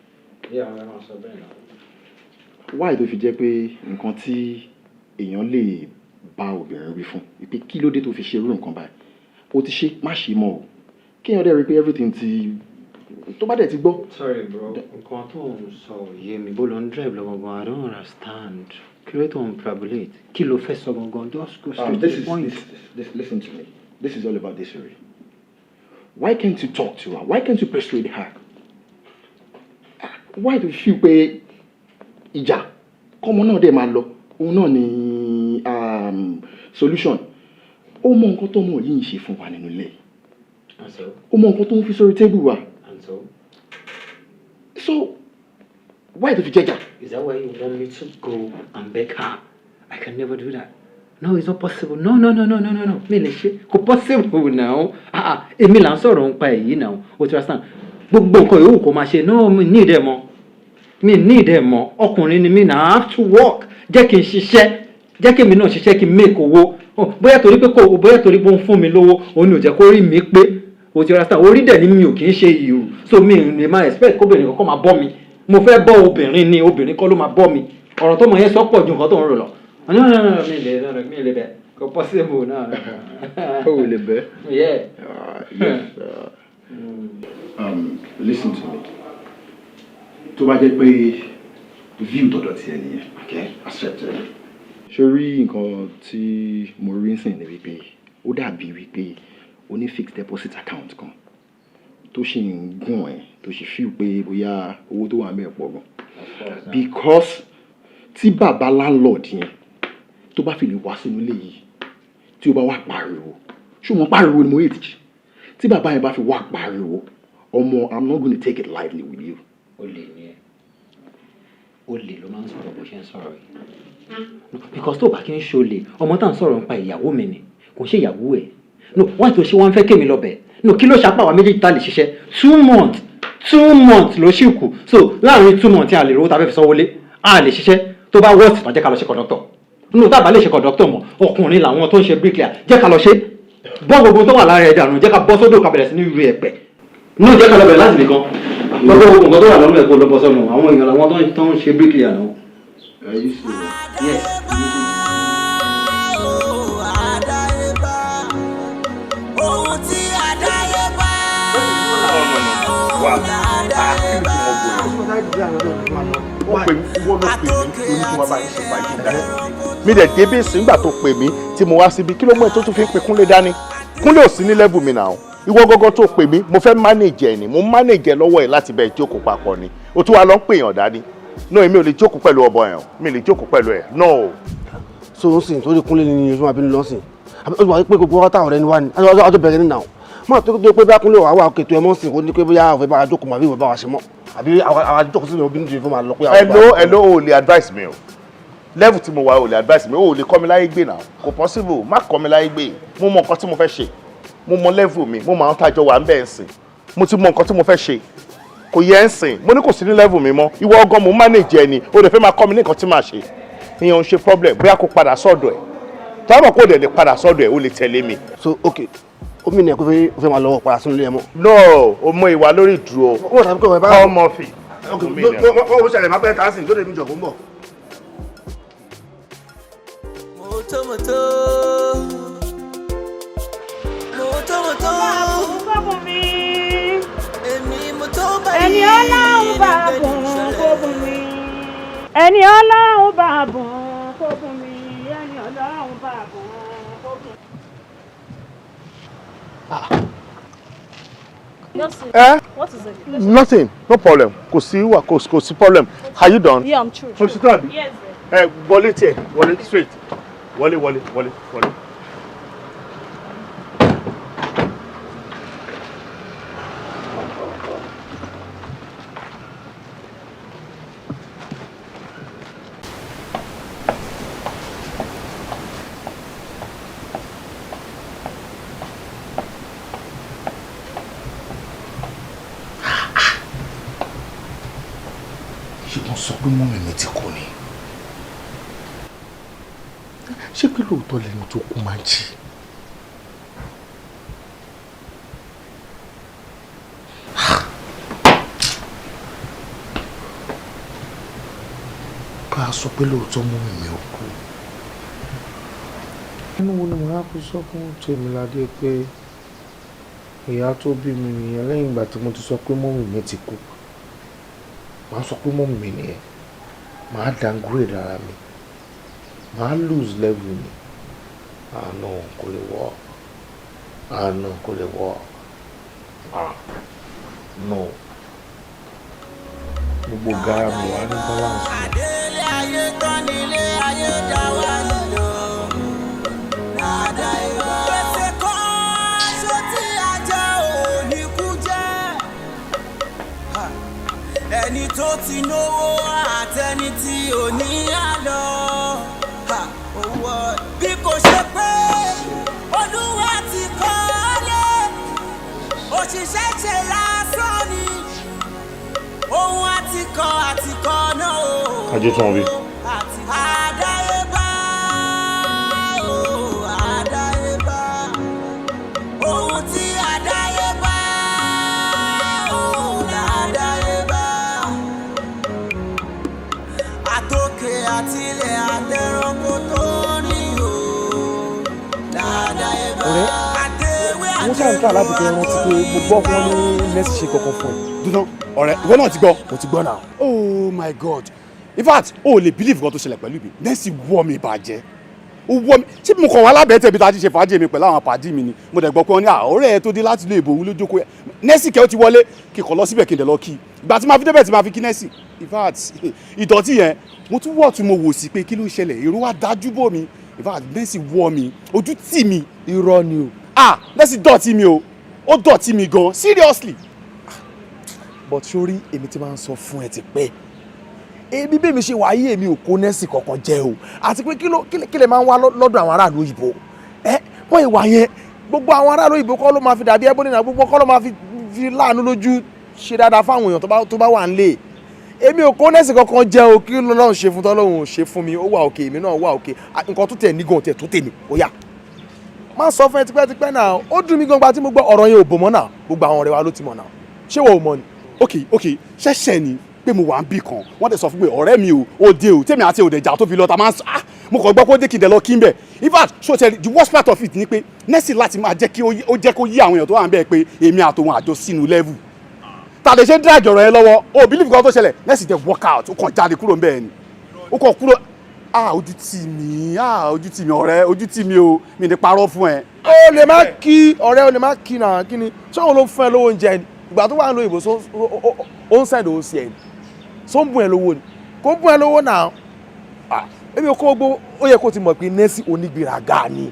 Yeah, àwọn ẹran sọ bẹ́ẹ̀ náà. Why tó fi jẹ́ pé nǹkan tí èèyàn lè bá obìnrin wí fún wípé kí ló dé tó fi ṣe irú nǹkan báyìí, o ti ṣe, má ṣe mọ́ o, kéèyàn dẹ̀ rí i pé everything ti tó bá dẹ̀ ti gbọ́. Sorry bro, nǹkan tó ń sọ ò yé mi. Bó ló ń drive lọ gangan? I don't understand. Kí ló tó ń parabolate? Kí ló fẹ́ sọ gangan? Just go straight to This the is point. this, listen to me. This is all about this story. Why can't you talk to her? Why can't you persuade her? Why do you feel pé ìjà kọ́mọ náà dẹ̀ máa lọ òun náà ni solution? Ó mọ nǹkan tọ́mọ yìí ń ṣe fún wa nínú ilé. Ó mọ nǹkan tó ń fi sórí table wa. And so? So why tó fi jẹ́jà? Is that where you want me to go and beg her? I can never do that. No, it's not possible. No, no, no, no, no, no, no. Mi lè ṣe. Kò possible now. Ah ah, èmi là ń sọ̀rọ̀ nípa èyí now. O ti understand? Gbogbo nǹkan yòówù kó máa ṣe. No, mi ní ìdẹ̀ mọ́. Mi ní ìdẹ̀ mọ́. Ọkùnrin ni mí now. I have to work. Jẹ́ kí n ṣiṣẹ́. Jẹ́ kí èmi náà ṣiṣẹ́ kí n make owó. Oh, bóyá torí pé kò bóyá torí pé ó ń fún mi lówó, òun ni ò jẹ́ kó rí mi pé. O ti understand? Orí dẹ̀ ni mi ò kì í ṣe ìrù. So mi ò lè máa expect kóbìnrin kankan máa bọ́ mi. Mo fẹ́ bọ́ obìnrin ni, obìnrin kọ́ ló máa bọ́ mi. Ọ̀rọ̀ tó mọ̀ yẹn sọ pọ̀ ju nǹkan tó ń rò lọ. No, no, no, mi lè, no, no, mi lè bẹ̀. Kò possible náà. Ó lè bẹ́. Yeah. Yes. Listen to me. Tó bá jẹ́ pé view tọ̀dọ̀ tiẹ̀ nìyẹn, okay, accept it. Ṣé o rí nǹkan tí mo rí ń sìn ni wípé ó dàbí wípé o ní fixed deposit account kan tó ṣì ń gùn ẹ́, tó ṣì feel pé bóyá owó tó wà ń bẹ̀ pọ̀ gan. Because tí bàbá landlord yẹn tó bá fi lè wá sínú ilé yìí, tí ó bá wá pariwo, ṣé mo pariwo ni mo yé tìjì, tí bàbá yẹn bá fi wá pariwo, ọmọ, I'm not gonna take it lightly with you. Olè ni ẹ. Olè ló máa ń sọ̀rọ̀ bó ṣe ń sọ̀rọ̀ yìí. Because tó bá kí ń ṣolè, ọmọ tá à ń sọ̀rọ̀ nípa ìyàwó mi ni, kò ń ṣe ìyàwó ẹ̀. No, wọ́n tó ṣe wọ́n fẹ́ kémi lọ bẹ̀. No, kí ló ṣapá wa méjèèjì tá lè ṣiṣẹ́? 2 months, 2 months ló ṣì kù. So láàrin 2 months a lè rówó tá a fẹ́ fi sanwó lé, a lè ṣiṣẹ́. Tó bá worst tán, jẹ́ ká lọ ṣe conductor. No, tá a bá lè ṣe conductor mọ́, ọkùnrin làwọn tó ń ṣe bricklayer, jẹ́ ká lọ ṣe. Bọ́ gbogbo tó wà lára ẹ̀ dànù, jẹ́ ká bọ́ sódò, ká bẹ̀rẹ̀ sí ní ru ẹ̀pẹ̀. No, jẹ́ ká lọ bẹ̀rẹ̀ láti nìkan. Gbogbo nǹkan tó wà lọ́nà ẹ̀kọ́ ló bọ́ sọ́nù. Àwọn èèyàn làwọn tó ń ṣe bricklayer náà. Are you serious? Yes. Ohun tí àdáyébá. Wà á kí ni tí mo gbòòrò? Ó pè mí, wọ́n ló pè mí lóní kí wọ́n bá yín ṣe fàájì dání. Mi dẹ̀ débí sí nígbà tó pè mí tí mo wá síbi, kí ló mú ẹ tó tún fi ń pe Kúnlé dání? Kúnlé ò sí ní level mi náà. Ìwọ gọ́gọ́ tó pè mí, mo fẹ́ manage ẹ̀ ni, mo manage ẹ lọ́wọ́ ẹ̀ láti bẹ̀ jókòó papọ̀ ni. O tún wá lọ ń pèèyàn dání. No, èmi ò lè jókòó pẹ̀lú ọbọ ẹ̀ o, mi lè jókòó pẹ̀lú ẹ̀. No. So ó sìn torí Kúnlé ni oṣù máa bínú lọ́sìn, ó sì wà pé gbogbo ọ̀tá ọ̀rẹ́ ni wá ní àjọ bẹ̀rẹ̀ nínú àwọn máa tó pé bá Kúnlé wà wà òkè tó ẹ mọ́ sìn, kó ní pé bóyá òfin bá wa jókòó mọ́ àbí ìwé bá wa ṣe mọ́ àbí àwọn àjókòó sílẹ̀ obìnrin tó fi máa lọ pé àwọn. Hello, hello, o lè advice mi o. Level tí mo wà, o lè advice mi o, lè kọ́ mi láyé gbé náà. Kò possible, má kọ́ mi láyé gbé. Mo mọ nǹkan tí mo fẹ́ ṣe, mo mọ level mi, mo mọ àwọn tájọ wà ń bẹ́ẹ̀ sìn. Mo ti mọ nǹkan tí mo fẹ́ ṣe, kò yẹ ń sìn. Mo ní kò sí ní level mi mọ́. Ìwọ ọgán, mo manage ẹ ni, o lè fẹ́ máa kọ́ mi ní nǹkan tí màá ṣe. Ìyẹn ò ń ṣe problem. Bóyá kó padà sọ́dọ̀ ẹ̀, tọ́wọ́ kó dẹ̀ lè padà sọ́dọ̀ ẹ̀, o lè tẹ̀lé mi. So ok, ó mì ní ẹ kó fẹ́ máa lọ́wọ́ padà sínú ilé ẹ mọ́. No, o mọ ìwà lórí ìdúró. Wọ́n tàbí kọ́ ẹ bá. Call Murphy. Ok, ó ṣẹlẹ̀ máa pẹ́ tá a sìn lóde mi jọ̀ kó ń bọ̀. Mọ́tòmọ́tò. Mọ́tòmọ́tò. Bá mi. Èmi mo tó báyìí. Ẹni Ọlọ́run bá bùn kó bùn mi. Ẹni Ọlọ́run bá bùn kó bùn mi. Ẹni Ọlọ́run bá bùn kó bùn mi. Eh? What is it? Nothing, no problem. Kò sí wà, kò sí problem. Are you done? Yeah, I'm true. Mo ṣe tán àbí? Yes. Ẹ wọlé tiẹ̀, wọlé straight. Wọlé, wọlé, wọlé, wọlé. Ṣé wọ́n sọ pé mummy mi ti kú ni? Ṣé pé lóòótọ́ lẹni tó kú máa ń jí? Ká sọ pé lóòótọ́ mummy mi ò kú. Inú wo ni mo á fi sọ fún Tèmiládé pé ìyá tó bí mi nìyẹn, lẹ́yìn ìgbà tí mo ti sọ pé mummy mi ti kú? Màá sọ pé mummy mi nìyẹn, màá downgrade ara mi, màá lose level mi. Ah no, kò lè work. Ah no, kò lè work. Ah no, gbogbo gara mi wà ní balance mi. Ilé ayé tán nílé ayé dá wà lọ. Àdáyébá. Ẹni tó ti náwó àtẹni tí ò ní àlọ́. Ha, owó bí kò ṣe pé Olúwa ti kọ́lé, òṣìṣẹ́ ṣe lásán ni, ohun àtikọ́ àtikọ́ náà o. Ajé tún wọn bí. Àdáyébá o, àdáyébá, ohun tí àdáyébá o, àdáyébá, àtòkè àtilẹ̀ àtẹranko tó ní o, àdáyébá. Ọ̀rẹ́, àtẹwé mo ṣáà ń tà láti fi rántí pé mo gbọ́ fún wọn ní Mercy ṣe kankan fún ẹ. Dúdú ọ̀rẹ́, ìwọ náà ti gbọ́. Mo ti gbọ́ náà. Oh my God, in fact, o ò lè believe nǹkan tó ṣẹlẹ̀ pẹ̀lú mi. Mercy wọ́ mi bàjẹ́, ó wọ́ mi. Ṣé mo kàn wá lábẹ́ tẹ̀bi tá a ti ṣe fàájì mi pẹ̀lú àwọn pàdí mi ni, mo dẹ̀ gbọ́ pé wọ́n ní ọ̀rẹ́ ẹ tó dé láti ilé ìbò òun ló jókòó ẹ̀. Mercy kẹ́ ó ti wọlé, kí n kàn lọ síbẹ̀, kí n dẹ̀ lọ kí i. Ìgbà tí máa fi débẹ̀, tí máa fi kí Mercy, in fact, ìdọ̀tí yẹn, mo tún wọ̀ tún mo wò sí pé kí ló ń ṣẹlẹ̀, èrò wa dájú bò mí. In fact, Mercy wọ́ mi, ojú tì mí. Irọ́ ni o. Ah, Mercy dọ̀tí mi o, ó dọ̀tí mi gan, seriously. But sórí, èmi ti máa ń sọ fún ẹ ti pẹ́, èmi bẹ́ẹ̀ mi ṣe wáyé, èmi ò kó Mercy kankan jẹ o. Àti pé kí ló kí lè máa ń wá lọ́dọ̀ àwọn aráàlú òyìnbó ẹ? Wọ́n ìwà yẹn, gbogbo àwọn aráàlú òyìnbó kọ́ ló máa fi dàbí ẹbọ nínú, gbogbo kọ́ ló máa fi láàánú lójú ṣe dáadáa fáwọn èèyàn tó bá wà nílé. Èmi ò kó Mercy kankan jẹ o. Kí ló lọ́n ṣe fún tọ́lọ́hún ò ṣe fún mi? Ó wà òkè, èmi náà wà òkè. Nǹkan tó tẹ̀ ní gan tẹ̀ tó tèmi ó yá má sọ fún ẹ tipẹ́tipẹ́ náà. Ó dùn mí gan gba tí mo gbọ́ ọ̀rọ̀ yẹn. Ò bò mọ́ náà, gbogbo àwọn ọ̀rẹ́ wa ló ti mọ̀ náà. Ṣé wọ́n ò mọ̀ ni? Ok, ṣẹ̀ṣẹ̀ ni pé mo wà ń bì kan, wọ́n dẹ̀ sọ fún mi, ọ̀rẹ́ mi o, ó dé o, tèmi àti òdẹ̀jà tó fi lọ ta máa ń sọ. Ah, mo kàn gbọ́ pé ó dé, kí n dẹ̀ lọ kí n bẹ̀. In fact, so tell the worst part of it ni pé Mercy láti máa jẹ́ kí ó jẹ́ kó yí àwọn èèyàn tó wà ń bẹ̀ pé èmi àtòun àjọ sínú level tàdé ṣe ń drag ọ̀rọ̀ yẹn lọ́wọ́. O believe kan tó ṣẹlẹ̀? Mercy dẹ̀ walk out, ó kàn jáde kúrò ń bẹ̀ ni, ó kàn kúrò. Ah, ojú tì mí, ah, ojú tì mí, ọ̀rẹ́, ojú tì mí o, mi ní parọ́ fún ẹ. Ó lè má kí ọ̀rẹ́, ó lè má kí náà. Kí ni? Ṣé òun ló ń fún ẹ lówó oúnjẹ ni? Ìgbà tó wà ní òyìnbó, ó ń send owó sí ẹ ni? Ṣó ń bùn ẹ lówó ni? Kò ń bùn ẹ lówó náà. Èmi ò kó gbogbo. Ó yẹ kó ti mọ̀ pé Mercy onígbéraga ni,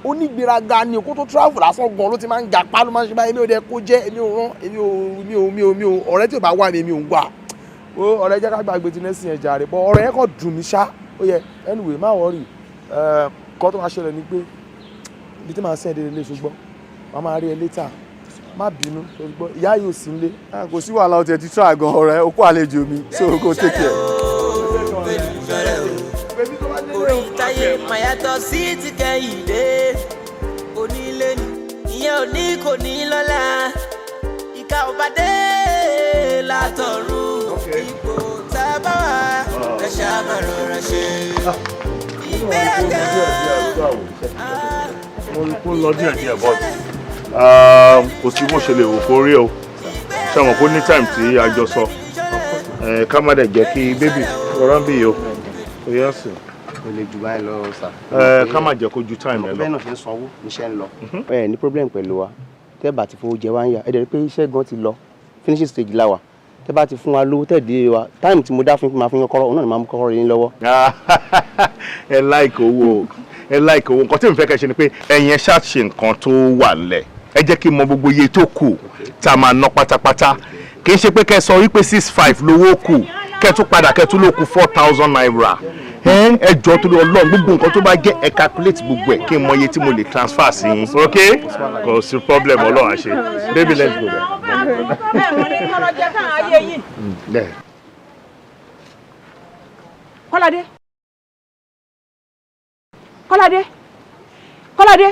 onígbéraga ni. Kó tó travel lásán gan ló ti máa ń ga pa, ló máa ń ṣe báyìí. Èmi ò dẹ kó jẹ́, èmi ò rán, èmi ò mi ò mi ò mi ò ọ̀rẹ́ tí ò bá wà mí, èmi ò ń wà ó. Ọ̀rẹ́, jẹ́ ká gbàgbé ti Mercy yẹn jàre. Bọ́ ọ̀rẹ́ yẹn kàn dùn mí ṣá. Ó yẹ, anyway, má worry. Kọ́ tó máa ṣẹlẹ̀ ni pé ibi tí màá send ẹ lé, ṣùgbọ́n màá máa rí ẹ later. Má bínú, ṣùgbọ́n ìyá yóò sí nílé. Kò sí wàhálà, o tiẹ̀ ti try gan, ọ̀rẹ́ o, kó àlejò mi, so go take care. Orí táyé mà yàtọ̀ sí ti Kẹ́hìndé. Onílé ni ìyẹn ò ní kò ní lọ́la, ìka ò bá dé látọ̀run. Ipò tá a bá wà, ẹ ṣáà máa rọra ṣe ìgbéraga. Mo rí kó lọ díẹ̀ díẹ̀, but kò sí bó ṣe lè wò kó rí o. Ṣé àwọn kó ní time tí a jọ sọ, ká má dẹ̀ jẹ́ kí baby rọra ń bì yìí o, kò yẹ sí. O lè jù báyìí lọ, sà. Ká má jẹ́ kó ju time ẹ lọ. Bẹ́ẹ̀ náà ṣe ń sanwó, níṣẹ́ ń lọ. Ẹ ní problem pẹ̀lú wa. Tẹ́ bá ti fowó jẹ wá ń yà, ẹ dẹ̀ rí pé iṣẹ́ gan ti lọ, finishing stage la wà. Tẹ́ bá ti fún wa lówó, tẹ́ dé wa time tí mo dá fún máa fún yín kọ́kọ́rọ́, òun náà ni máa mú kọ́kọ́rọ́ yín lọ́wọ́. Ẹ like owó, ẹ like owó. Nǹkan tí mo fẹ́ kẹ́ ṣe ni pé ẹ̀yin ẹ ṣáà ṣe nǹkan tó wà nílẹ̀. Ẹ jẹ́ kí n mọ gbogbo iye tó kù tá a máa ná pátápátá. Kì í ṣe pé kẹ́ ẹ sọ wípé 6,500 lówó kù, kẹ́ ẹ tún padà, kẹ́ ẹ tún ló kù ₦4,000. Ẹ jọ, tó lọ Ọlọ́run, gbogbo nǹkan tó bá jẹ́, ẹ calculate gbogbo ẹ̀, kí n mọ iye tí mo lè transfer sí yín. Ok, kò sí problem, Ọlọ́run á ṣe. Baby, let's go there. Bẹ́ẹ̀ wọ́n ní kọ́lọ́ jẹ́ káwọn ayé yìí. There. Kọ́ládé, Kọ́ládé, Kọ́ládé.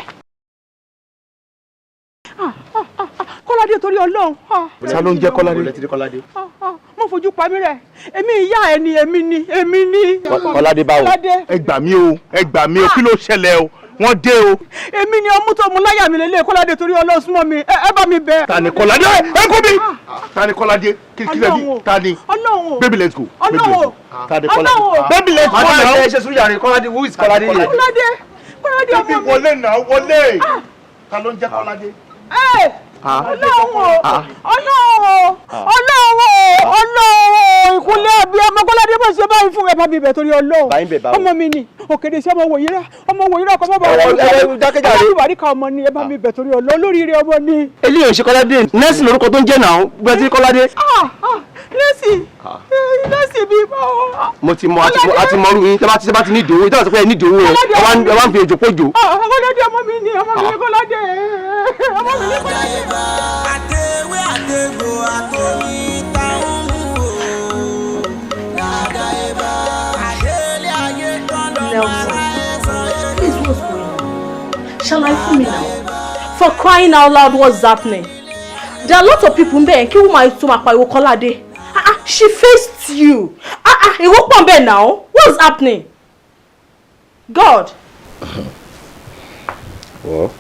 Ah, ah, ah, ah, Kọ́ládé, torí Ọlọ́run. Ah. Ta ló ń jẹ́ Kọ́ládé? Kọ́ládé. Ah, ah, mo fojú pa mí rẹ̀. Èmi ìyá ẹ ni, èmi ni, èmi ni. Kọ́ládé báwo? Kọ́ládé. Ẹ gbà mí o, ẹ gbà mí o, kí ló ṣẹlẹ̀ o? Wọ́n dé o. Èmi ni ọmú tó mu láyà mi lélẹ̀. Kọ́ládé, torí Ọlọ́run, súnmọ́ mi, ẹ bá mi bẹ̀. Ta ni Kọ́ládé? Ẹ kú mi. Ta ni Kọ́ládé? Kí lẹ bí? Ta ni? Ọlọ́run o. Baby, let's go. Baby, Ọlọ́run let's o. go. Ta ni Kọ́ládé? Ọlọ́run o. Baby, let's go now. Ẹ ṣe sùúrù yàrá. Kọ́ládé, who is Kọ́ládé yẹn? Kọ́ládé, Kọ́ládé ọmọ Baby, mi. wọlé náà, wọlé. Ta ló ń jẹ́ Kọ́ládé? Ẹ Ọlọ́run o, Ọlọ́run o, Ọlọ́run o, Ọlọ́run o, ìkúnlẹ̀ àbí ọmọ Kọ́ládé bó ṣe báyìí fún ẹ, bá mi bẹ̀ torí Ọlọ́run. Báyìí bẹ̀ báwo? Ọmọ mi ni òkèdè sí ọmọ wòyíra, ọmọ wòyíra ọkọ bàbá. Ẹ, ẹ, jákèjádé. Ọmọ ìwàríkà ọmọ ni, ẹ bá mi bẹ̀ torí Ọlọ́run, olóríire ọmọ ni. Eléyìí ò ṣe Kọ́ládé. Mercy lórúkọ tó ń jẹ́ náà, gbẹ́tí Kọ́ládé. Ah, ah, Mercy. bímọ. Mo ti mọ àti mọ orú yín tẹ́ bá ti ní ìdòwò, tẹ́ bá ti pẹ́ ní ìdòwò yẹn, ẹ wá ń fi ejò pójò. Kọ́ládé ọmọ mi ni, ọmọ mi ni Kọ́ládé, ọmọ mi ni Kọ́ládé. Àtẹ̀wé àtẹ̀gbò àtòmí táwọn mú o. Dáadáa ibà. Àdélé ayé tán lọ́mọ ara ẹ̀ sọ. Please, what's going on? Shall I fún mi now? For crying out loud, what's happening? There are lots of people ń kí woman tó máa pariwo Kọ́ládé. Ah ah, she faced you. Ah ah, èrò pọ̀ ń now. What's happening? God. Well,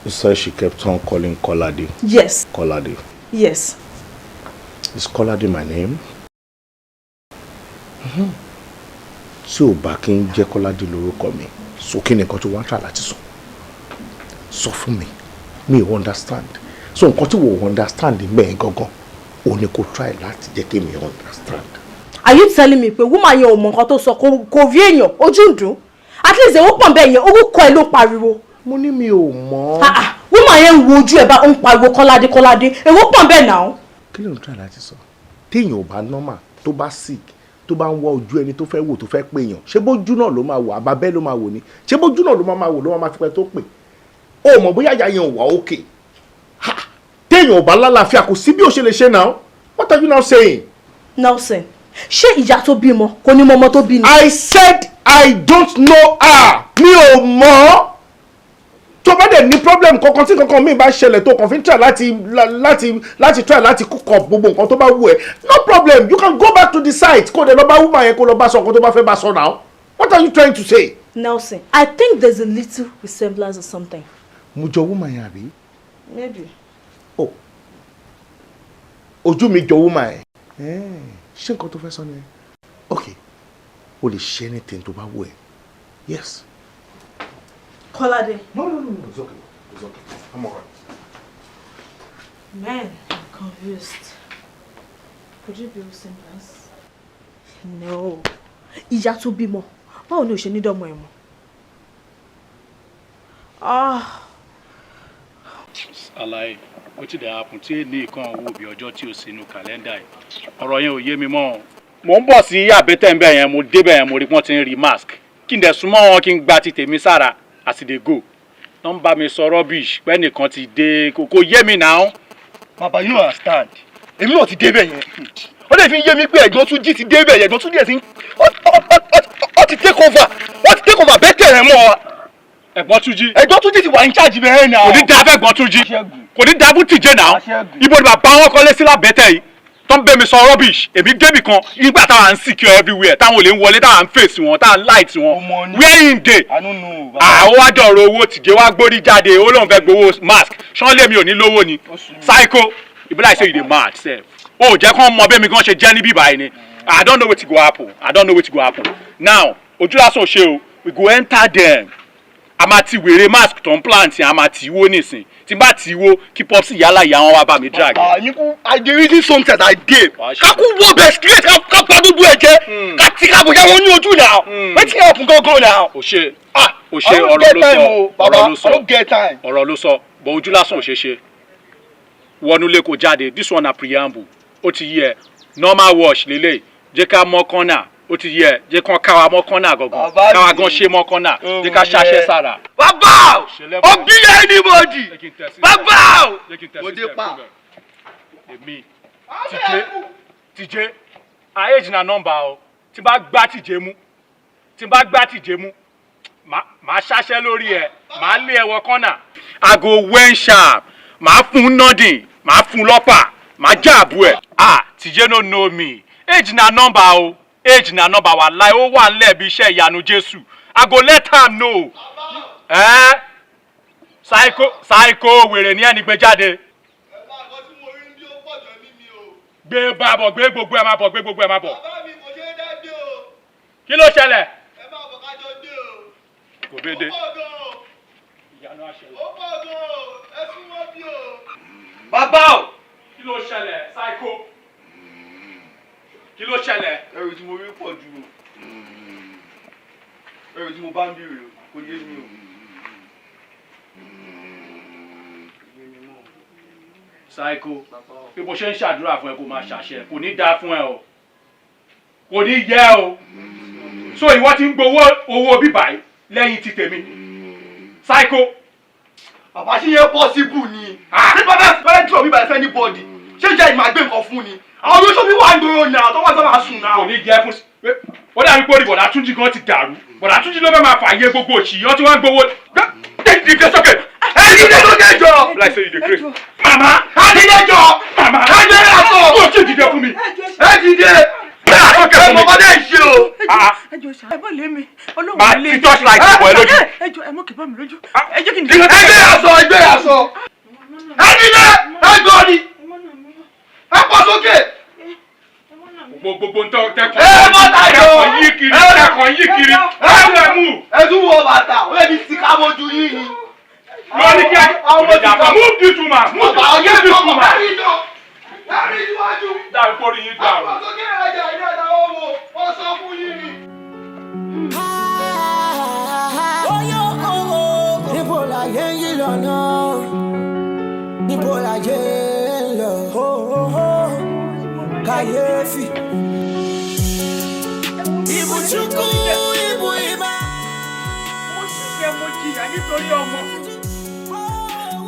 you said she kept on calling Kolade. Yes. Kolade. Yes. Is Kolade my name? Tí ò bá kí ń jẹ́ Kọ́ládé lórúkọ mi, so kí ni nǹkan tó wá ń tà láti sọ? Sọ fún mi, mi ò understand. So nǹkan tí wò understand mẹ́ẹ̀ gangan, ò ní kó try láti jẹ́ kí mi understand. Are you telling me pé woman yẹn ò mọ nǹkan tó sọ, kò rí èèyàn, ojú ń dùn? At least èwo pọ̀ bẹ́ẹ̀ yẹn, orúkọ ẹ̀ ló pariwo. Mo ní mi ò mọ̀. Ah ah, woman yẹn ń wo ojú ẹ̀ bá ń pariwo Kọ́ládé Kọ́ládé, èwo pọ̀ bẹ́ẹ̀ náà. Kí ló ń try láti sọ? Téèyàn ò bá normal, tó bá sick, tó bá ń wá ojú ẹni tó fẹ́ wò, tó fẹ́ pè yàn, ṣé bójú náà ló máa wò, àbábẹ́ ló máa wò ni? Ṣé bójú náà ló máa wò, ló máa fi pẹ́ tó pè? Ó mọ̀ bóyá ìyá yẹn ò wá òkè. Téèyàn ò bá lálàáfíà, kò sí bí ó ṣe lè ṣe náà. What are you now saying? Nelson, ṣé ìyá tó bímọ kò ní mọ ọmọ tó bí ni? I said I don't know her. Mi ò mọ̀. Tó bá dẹ̀ ní problem kankan, tí kankan mi bá ṣẹlẹ̀, tó kàn fi ń try láti try láti cook up gbogbo nǹkan tó bá wù ẹ́, no problem, you can go back to the site, kó o dẹ̀ lọ bá woman yẹn, kó lọ bá sọ nǹkan tó bá fẹ́ bá sọ now. What are you trying to say? Nelson, I think there's a little resemblance or something. Mo jọ woman yẹn, àbí? Maybe. Oh, ojú mi jọ woman yẹn? Ṣé nǹkan tó fẹ́ sọ nìyẹn? Ok, o lè ṣe anything tó bá wù ẹ́, yes. Kọ́ládé. No, it's okay, it's okay, I'm alright. Man, I'm confused. Could it be resemblance? No. Ìyá tó bímọ, báwo ni o ṣe ní dọ́mọ ẹ̀ mọ́? Ah. Alaye, wetin dey happen tí ní nǹkan owó bí ọjọ́ tí o sínú kàlẹ́ndà yìí? Ọ̀rọ̀ yẹn ò yé mi mọ́ o. Mò ń bọ̀ sí àbẹ́tẹ̀ ńbẹ̀ yẹn, mo débẹ̀ yẹn, mo rí pọ́n ti ń rí mask. Kí n dẹ̀ súnmọ́ wọn, kí n gba ti tèmi sára as e dey go. Tó ń bá mi sọ rubbish pé nìkan ti dé, kò yé mi náà. Bàbá, you no understand. Èmi náà ti débẹ̀ yẹn, ó lè fi ń yé mi pé ẹ̀gbọ́n tún jí ti débẹ̀ yẹn. Ẹ̀gbọ́n tún díẹ̀ sí ó ti take over, wọ́n ti take over bẹ́tẹ̀ rẹ̀ mọ́ wa. Ẹ̀gbọ́n tún jí. Ẹ̀gbọ́n tún jí ti wà ní charge bẹ́ẹ̀ náà. Kò ní dáa fẹ́ ẹ̀gbọ́n tún jí, kò ní dáa fún tìjẹ́ náà. Ibo ni bàbá wọn kọ́lé sí lábẹ́tẹ̀ yìí tó ń bẹ́ mi sọ rubbish? Èmi débì kan nígbà táwa ń secure everywhere, táwọn olè ń wọlé, táwa ń face wọn, táwa ń light wọn. Where in dey? Àwọn wá dọ̀rọ̀ owó, tìjẹ́ wá gbórí jáde, ó lóun fẹ́ gbowó mask. Ṣán lé mi ò ní lówó ni? Psycho, e be like say you dey mad sef. O jẹ́ kán mọ bẹ́ẹ̀ mi gan ṣe jẹ́ níbí báyìí ni. I don't know wetin go happen, I don't know wetin go happen now. Ojú lásán ò ṣe o. We go enter them. A máa ti wèrè mask tó ń plant yẹn, a máa tì í wó nísìn. Tí n bá tì í wó, kí popsi yálà ìyá wọn wá bá mi drag. Bàbá mi kú, I dey reason something I dey. Ká kú wọ bẹ̀ straight, ká pa gbogbo ẹ̀ jẹ́. Ká tí ká bóyá wọn ní ojú náà. Wetin happen gangan náà? Ò ṣe, ò ṣe, ọ̀rọ̀ ló sọ, ọ̀rọ̀ ló sọ. I don't get time. Ọ̀rọ̀ ló sọ, but ojú lásán ò ṣe ṣe. Wọnúlé kò jáde. This one na preamble, ó ti yẹ. Normal wash lélẹ̀, jẹ́ ká mọ́ kọ́nà, ó ti yẹ. Jẹ́ kán káwa mọ́ kọ́nà gangan, káwa gan ṣe mọ́ kọ́nà, jẹ́ ká ṣaṣẹ́ sára. Bàbá o, bí anybody. Bàbá o, mo dé pa. Èmi tìjẹ́ tìjẹ́, age na number o. Tí n bá gbá tìjẹ́ mú, tí n bá gbá tìjẹ́ mú, màá ṣaṣẹ́ lórí ẹ̀, màá lé ẹ wọ kọ́nà. Aago wen sharp, màá fún nodding, màá fún lọ́pà, màá jáàbù ẹ̀. Ah, tìjẹ́ no know me. Age na number o, age na number. Wà láì, ó wà nílẹ̀ bí iṣẹ́ ìyanu Jésù. I go let am know. Eh? Psycho, psycho, wèrè ní ẹni gbé jáde. Gbé bá bọ̀, gbé gbogbo ẹ̀ máa bọ̀, gbé gbogbo ẹ̀ máa bọ̀. Kí ló ṣẹlẹ̀? Kò béde. Bàbá o. Kí ló ṣẹlẹ̀, psycho? Kí ló ṣẹlẹ̀? Ẹrù tí mo rí pọ̀ ju o. Ẹrù tí mo bá ń bèrè o, kò yé mi o. Psycho, bí mo ṣe ń ṣàdúrà fún ẹ kó máa ṣàṣẹ, kò ní dáa fún ẹ o. Kò ní yẹ o. So ìwọ ti ń gbowó owó bíbá yìí lẹ́yìn ti tèmi. Psycho. Bàbá, ṣe yẹn possible ni? Ṣé bàbá fẹ́ drop bíbá ẹ fẹ́ anybody? Ṣé jẹ́ ìmọ̀ àgbẹ̀ nǹkan fún ni? Àwọn olóṣèlú wà ń gbòòrò náà tó wà tó máa sùn náà. Kò ní jẹ́ fún. Ó dàbí pé orí Bọ̀dá Túnjí gan ti dàrú. Bọ̀dá Túnjí ló fẹ́ máa fààyè gbogbo òṣì yìí, wọ́n ti wá ń gbowó. Dìde sókè. Ẹ dìde sókè jọ. Like say you dey craze. Màmá. Ẹ dìde jọ. Màmá. Ẹ dìde àtọ. Kò tí ì dìde fún mi. Ẹ dìde. Ẹ mọ̀ bọ́dẹ̀ ṣe o. Ẹ jọ̀ọ́ ṣá, ẹ bọ́ lé mi. Ọlọ́run Màá lé fi torchlight bọ̀ ẹ́ lójú. Ẹ jọ̀ọ́, ẹ mọ̀ kí bá mi lójú. Ẹ jẹ́ kí n Ẹ gbé aṣọ, ẹ gbé aṣọ. Ẹ dìde, ẹ gbọ́ ni. Ẹ pọ̀ sókè. Gbogbo ntọ́ tẹkọ̀. Ẹ bọ́ tayọ. Tẹkọ̀ yí kiri, tẹkọ̀ yí kiri. Ẹ ẹ mú. Ẹ tún wọ bàtà, ó yẹ kí sika mojú yín ni. Lórí kí a move this woman, move Bàbá, this woman. Ẹ rí jọ, ẹ rí iwájú. Dàbí kórìí yín dàrú. Ẹ pọ̀ sókè, ẹ̀jẹ̀ ìdí ẹ̀dá owó, wọ́n sọ fún yín ni. Oyo oh, níbo láyé ń yí lọ́nà? Níbo láyé ń lọ? Oh, kàyéfì. Ibùchukwu ibu ìmọ̀. Mo ṣiṣẹ́, mo jìyà nítorí ọmọ.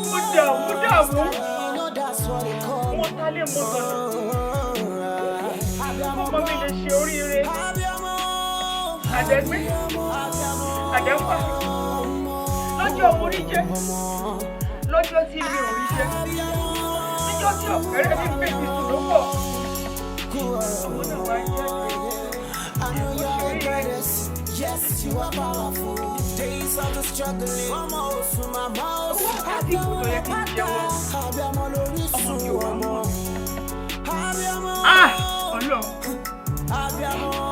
Mo dààmú dààmú. Mo tálé, mo tọ̀nà. Ọmọ mi lè ṣe oríire. Àdẹ́gbé. Àdẹ́pà. Lọ́jọ́ mo rí jẹ́. Lọ́jọ́ tí mi ò rí jẹ́. Níjọ́ tí ọ̀pẹ̀rẹ̀ mi bèbí sùn ló pọ̀. Ọmọ náà wá jáde. Yes, you are powerful. Days of the struggling. Ọmọ oṣù màmá oṣù. Wákàtí kò tó yẹ kí n jẹ́wọ́. Abiyamọ lórísun ọmọ. Ah! Ọlọ́run.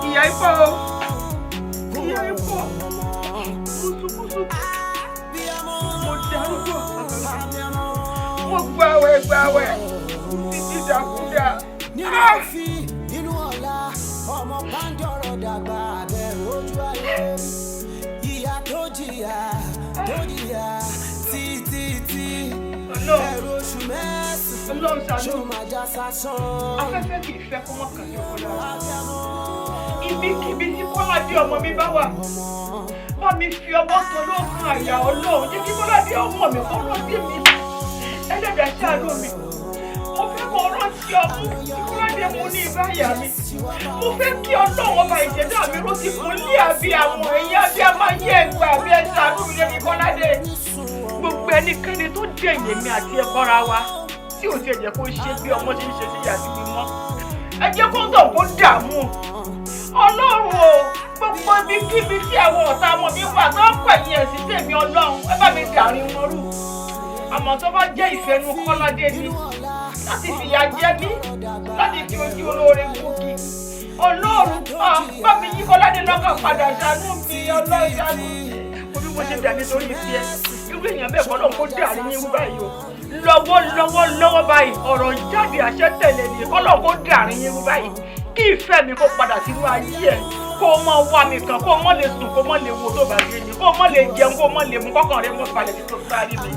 Ìyá ipò o. Ìyá ipò. Mùsùlùmùsù. Mo darúgbó ọ̀sán. Mo gbàwẹ̀ gbàwẹ̀. Títí dàkúdà. Nínú òfin, nínú ọ̀la, ọmọ pàǹdọ̀rọ̀ dàgbà abẹ́rù ojú ayé. Ìyá tó jìyà, tó jìyà, títí tí. Ẹrù oṣù 9, ṣó máa já sásán. Afẹ́fẹ́ kì í fẹ́ kó mọ̀ kàn sí ọkọ lára. Ibikíbi tí Kọ́ládé ọmọ mi bá wà, bá mi fi ọwọ́ tó lókun àyà Ọlọ́run, jẹ́ kí Kọ́ládé ọmọ mi kó rántí mi. Ẹlẹ́dàá ṣàánú mi. Mo fẹ́ kó rántí ọmú tí Kọ́ládé mú ní ìbáyà mi. Mo fẹ́ kí Ọlọ́run ọba ìṣẹ̀dá mi ló ti kún lé àbí àwọn ẹ̀yìn àbí amáyé ẹ̀gbà àbí ẹ̀ ṣàánú mi lẹ́ni Kọ́ládé. Gbogbo ẹnikẹ́ni tó dẹ̀yìn èmi àti ẹ̀kọ́ra wa tí ò tiẹ̀ jẹ́ kó ṣe bí ọmọ ṣe ń ṣe sí ìyá sí mi mọ́. Ẹ jẹ́ kó tọ̀ kó dààmú. Ọlọ́run o, gbogbo ibikíbi tí àwọn ọ̀tá ọmọ mi wà tó ń pẹ̀yìn ẹ̀ sí tèmi Ọlọ́run, ẹ bá mi dàrin wọn rú. Àmọ́ tó bá jẹ́ ìfẹ́nu Kọ́ládé ni láti fìyà jẹ mí, láti fi ojú olóore gòkè. Ọlọ́run, bá mi yí Kọ́ládé lọ́kàn padà, ṣàánú mi, Ọlọ́run ṣàánú mi. Mo bí mo ṣe dà nítorí tiẹ̀, irú èèyàn bẹ́ẹ̀ kọ́ lóun kó dàrin yín rú báyìí o. Lọ́wọ́ lọ́wọ́ lọ́wọ́ báyìí, ọ̀rọ̀ jáde àṣẹ tẹ̀lé ni kọ́ lóun kó dàrin yín rú báyìí. Kí ìfẹ́ mi kó padà sínú ayé ẹ̀, kó o mọ wá mi kàn, kó o mọ lè sùn, kó o mọ lè wo tó bá rí mi, kó o mọ lè jẹun, kó o mọ lè mú kọ́kàn rẹ mọ́ balẹ̀ tí tó bá rí mi.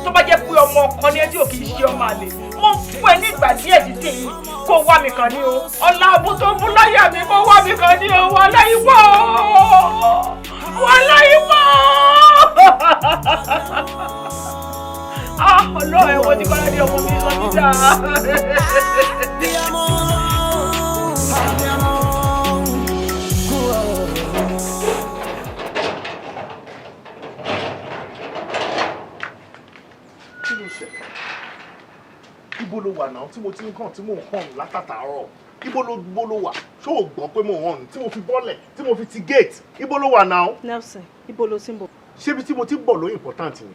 Tó bá jẹ́ pé ọmọ ọkọ ni ẹ tí ò kì í ṣe ọmọ àlè, mo fún ẹ ní ìgbà díẹ̀ títí yìí, kó o wá mi kàn ní o. Ọ̀la àbú tó mú láyà mi, kó o wá mi kàn ní o. Wàhálà ìwọ, wàhálà ìwọ. Ah, Ọlọ́run, ẹ̀wọ̀n tí Kọ́ládé ọmọ mi sọ níta. Abiyamọ, abiyamọ, kú ọ̀rọ̀. Kí ló ṣe? Ibo ló wà náà tí mo ti ń hàn, tí mò ń hàn látàtàárọ̀? Ibo ló wà? Ṣó o gbọ́ pé mò ń hàn tí mo fi bọ́lẹ̀, tí mo fi ti gate? Ibo ló wà náà? Nelson, ibo ló ti ń bọ̀? Ṣébi tí mo ti ń bọ̀ ló important ni,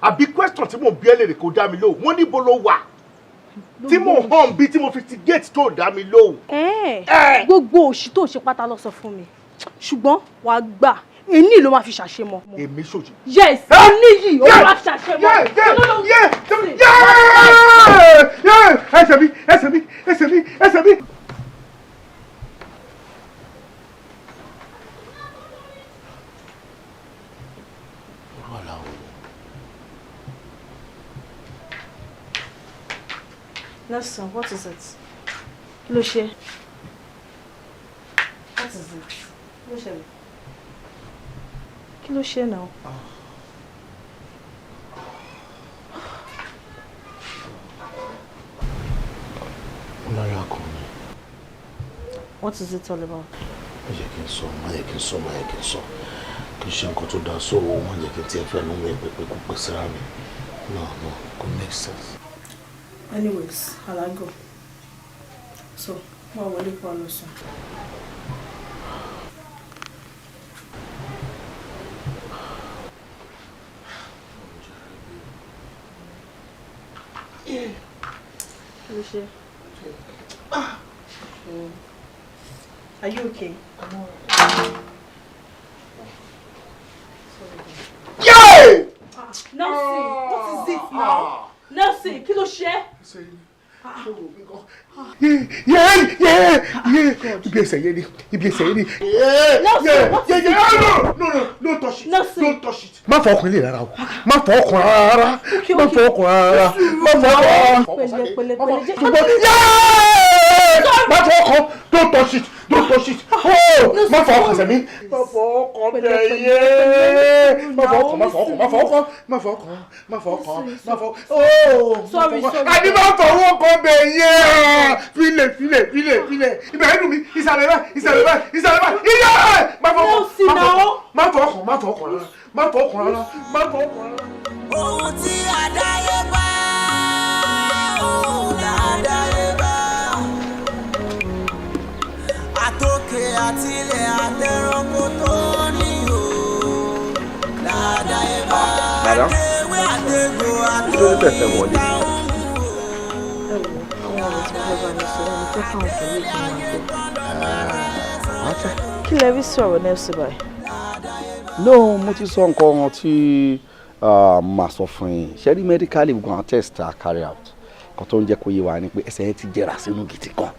àbí question tí mò ń bí ẹ lèrè kó dá mi lóhùn? Wọ́n ní ibo ló wà tí mò ń hàn bí tí mo fi ti gate tó dá mi lóhùn. Ẹ́ẹ̀, gbogbo òṣì tó ṣe pátá ló sọ fún mi, ṣùgbọ́n wàá gbà, èní ló máa fi ṣàṣemọ. Èmi ṣòjì. Yes, èní yìí ó máa fi ṣàṣemọ. Ẹsẹ̀ mi, ẹsẹ̀ mi, ẹsẹ̀ mi, ẹsẹ̀ mi. Irú àlá wo ni? Nelson, what is it? Kí ló ṣe? Is it? Ló ṣẹlẹ̀? Kí ló ṣe náà? Lára kan ni. What is it all about? Má jẹ́ kí n sọ, má jẹ́ kí n sọ, má jẹ́ kí n sọ. Kì í ṣe nǹkan tó dáa sóò, má jẹ́ kí n tiẹ̀ fẹ́ nu mi pé kó pẹ́ síra mi. No, no, kò make sense. Anyways, alago. So, wá wọlé kó a lọ sùn. Kí ló ṣe? Are you okay? Yeah! Nelson, what is it now? Nelson, kí ló ṣe? Yeah, yeah, yeah. Ibi ẹsẹ̀ yẹn ni, ibi ẹsẹ̀ yẹn ni. Nelson, what is it? No, no, no, don't touch it. Don't touch it. Má fọ ọkùnrin lè rárá o. Má fọ ọkùnrin rárá. Má fọ ọkùnrin rárá. Má fọ ọkùnrin rárá. Pẹ̀lẹ́, pẹ̀lẹ́, pẹ̀lẹ́. Jẹ́ Ṣùgbọ́n yéé! Má fọ ọkàn. Don't touch it. Don't touch it. Oh! Má fọ ọkàn sẹ̀mí. Má fọ ọkàn bẹ̀ yé. Má fọ ọkàn, má fọ ọkàn, má fọ ọkàn, má fọ ọkàn, má fọ ọkàn, má fọ. Oh! Sorry, sorry. Àní má fọwọ́ kan bẹ̀ yé. Filẹ̀, filẹ̀, filẹ̀, filẹ̀. Ibẹ̀ ẹnu mi, ìsàlẹ̀ báyìí, ìsàlẹ̀ báyìí, ìsàlẹ̀ báyìí. Iye! Má fọ ọkàn, má fọ ọkàn, má fọ ọkàn rárá, má fọ ọkàn rárá, má fọ ọkàn rárá. Ohun tí àdáyébá, ohun làdáyébá. Àtòkè àtilẹ̀ àtẹranko tó ní o làdáyébá. Madam, Àtẹwé àtegbò kí ló dé tẹ́ fẹ́ wọlé? Ẹ wo, àwọn ọ̀rọ̀ tí mo fẹ́ bá mi sọ, mo fẹ́ káwọn pẹ̀lú ìgbìmọ̀ àgbẹ̀. Okay. Kí lẹ rí sí ọ̀rọ̀ Nelson báyìí? No, mo ti sọ nǹkan tí màá sọ fún yín. Ṣé rí, medically, gbogbo àwọn test tá a carry out, nǹkan tó ń jẹ́ kó yé wa ni pé ẹsẹ̀ yẹn ti jẹrà sínú gidi gan.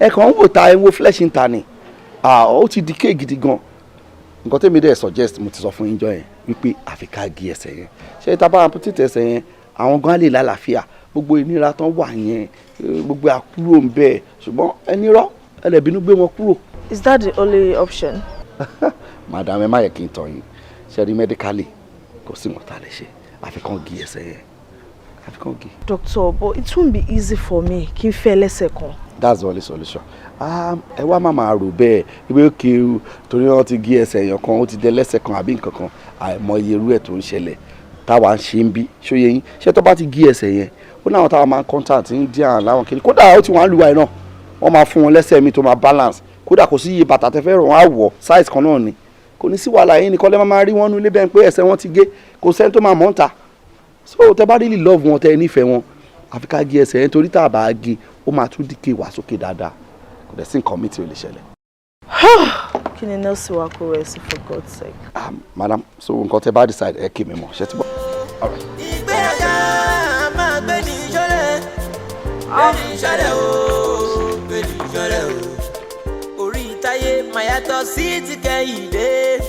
Ẹ kàn ń wò ta, ẹ ń wo flesh ń ta ni. Ah, ó ti decay gidi gan. Nǹkan tẹ́mi dẹ̀ suggest, mo ti sọ fún yín jọ yẹn wípé àfi ká gé ẹsẹ̀ yẹn. Ṣé tá a bá amputate ẹsẹ̀ yẹn, àwọn gan á lè lálàáfíà. Gbogbo ìnira tán wà yẹn, gbogbo àkúrò ń bẹ́ẹ̀. Ṣùgbọ́n ẹni rọ́, ẹ lè bínú gbé wọn kúrò. Is that the only option? Madam, ẹ má yẹ kí n tàn yín. Ṣe rí, medically, kò sí nǹkan tá a lè ṣe, àfi kàn gé ẹsẹ̀ yẹn, àfi kàn gé. Doctor, but it won't be easy for me kí n fẹ́ lẹ́sẹ̀ kan. That's the only solution. Ẹ wá má máa rò bẹ́ẹ̀ ìwé òkè o, torí wọ́n ti gé ẹsẹ̀ èèyàn kan, ó ti dẹ lẹ́sẹ̀ kan àbí nǹkan kan. Àìmọye irú ẹ̀ tó ń ṣẹlẹ̀ táwa ń ṣe ń bí ṣóye yín. Ṣé tó bá ti gé ẹsẹ̀ yẹn, ó náà táwa máa ń contact India láwọn kiri, kódà ó ti wọ́n á lu wa náà, wọ́n máa fún wọn lẹ́sẹ̀ mi tó máa balance. Kódà kò sí iye bàtà tẹ́ fẹ́ rọ̀, wọ́n á wọ̀, size kan náà ni, kò ní sí wàhálà. Yín nìkan lẹ́ máa rí wọn nulẹ̀ bẹ́ẹ̀ pé ẹsẹ̀ wọn ti gé, kò sẹ́ni tó máa mọ̀ ń ta. So tẹ́ bá really love wọn, tẹ́ ẹ nífẹ̀ẹ́ wọn, àfi ká gé ẹsẹ̀ yẹn, torí tá a bá gé, ó máa tún decay wá sókè dáadáa. Kò dẹ̀ sí nǹkan mi tí ò lè ṣẹlẹ̀. Kí ni Nelson wa kó rẹ̀ sí, for God's sake? Ah, madam, so nǹkan tẹ́ bá decide, ẹ kí mi mọ̀. Ṣe ti bọ́? All right. Ìgbéraga máa gbé ní ìṣọ́lẹ̀, gbé ní ìṣọ́lẹ̀ o, gbé ní ìṣọ́lẹ̀ o. Orí táyé máa yàtọ̀ sí ti Kẹ́hìndé.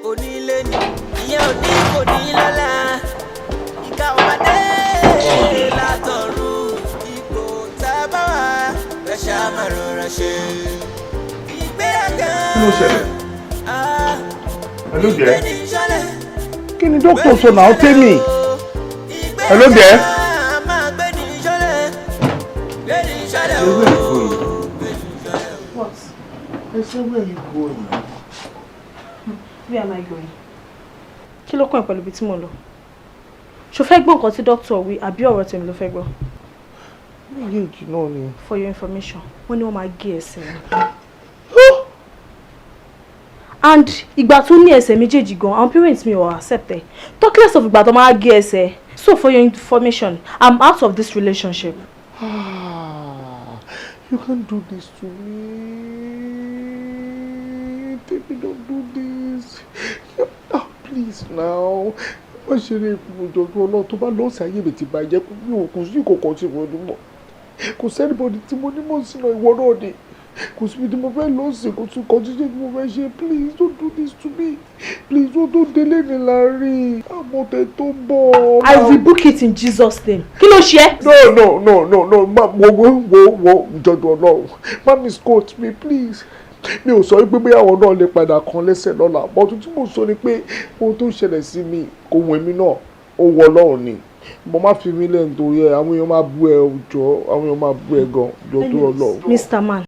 Onílé ni ìyẹn ò ní kò ní lọ́la. Ìka ọmọdé látọ̀run, ipò tá a bá wà rẹ̀ ṣá máa rọra ṣe. Ìgbéraga Kí ló ṣẹlẹ̀? Hello gbé there. ní ìṣọ́lẹ̀. Kí ni dókítà sọ náà, Tèmi? Hello there. Máa gbé ní ìṣọ́lẹ̀, gbé ní ìṣọ́lẹ̀ o. Where are you going? What? I said, where are you going? Where am I going? Kí ló kàn ẹ́ pẹ̀lú ibi tí mo lọ? Ṣo fẹ́ gbọ́ nǹkan tí dókítà wí, àbí ọ̀rọ̀ tèmi ló fẹ́ gbọ́? Méjèèjì náà ni. For your information, wọ́n ní wọ́n máa gé ẹsẹ̀ mi. And ìgbà tó ní ẹsẹ̀ méjèèjì gan, àwọn parents mi ò accept ẹ̀. Talk less of ìgbà tó máa gé ẹsẹ̀. So for your information, I'm out of this relationship. Ah, you can't do this to me. Tèmi, don't do this. Ah, please now. Má ṣe eré ìjọba ọlọ́run tó bá lọ́ọ̀sì, ayé mi ti bàjẹ́. Mi ò kò sí ìkọ̀kọ̀ tí mo ní mọ̀. Kò sí anybody tí mo ní mọ̀ sínú, ìwọ náà ni. Kò síbi tí mo fẹ́ lọ sí, kò sí nǹkan jíjẹ́ tí mo fẹ́ ṣe. Please don't do this to me. Please don't do délé mi láàrin. Àmọ̀tẹ́ tó ń bọ̀. I rebuke it in Jesus' name. Kí ló ṣe é? No, no, no, no, no. Ma, wo, wo, wo, wo, ìjọba ọlọ́run. Má misquote me, please. Mi ò sọ pé bóyá àwọn náà lè padà kan lẹ́sẹ̀ lọ́la, but tí mo sọ ni pé ohun tó ṣẹlẹ̀ sí mi kò wù èmi náà, ó wọ Ọlọ́run ni. Mo má fi mí lẹ̀ nítorí ẹ, àwọn èèyàn máa bú ẹ jọ, àwọn èèyàn máa bú ẹ gan jọ tó Ọlọ́run. Mr. Man,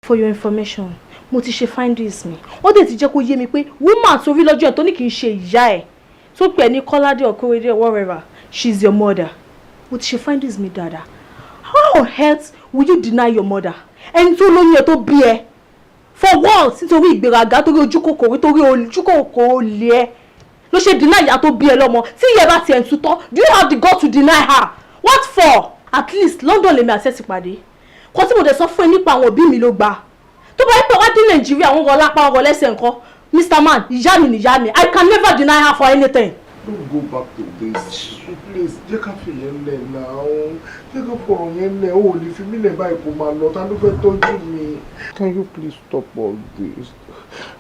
for your information, mo ti ṣe findings mi. Wọ́n dẹ̀ ti jẹ́ kó yé mi pé woman tó rí lọ́jọ́ ẹ̀ tó ní kì í ṣe ìyá ẹ̀, tó pè ní Kọ́ládé or whatever, she is your mother. Mo ti ṣe findings mi dáadáa. How on earth will you deny your mother? Ẹni tó lóyún ẹ, tó bí ẹ, for what? Nítorí ìgbéraga, torí ojú kòkòrò, torí ojú kòkòrò olè ẹ ló ṣe deny ìyá tó bí ẹ lọ́mọ. Tí ìyá bá tiẹ̀ ń tutọ́, do you have the guts to deny her? What for? At least London lèmi àti ẹ ti pàdé. Kò tí mo dẹ̀ sọ fún ẹ nípa àwọn òbí mi ló gbà. Tó bá yẹ pé wá dé Nàìjíríà, wọn rọ lápá, wọn rọ lẹ́sẹ̀ nǹkan. Mr. Man, ìyá mi nìyá mi. I can never deny her for anything. Don't go back to this, please. Jẹ́ ká fi yẹn lẹ̀ náà, jẹ́ ká fọ̀rọ̀ yẹn lẹ̀. O ò lè fi mí lẹ̀ báyìí kó máa lọ. Ta ló fẹ́ tọ́jú mi? Can you please stop all this?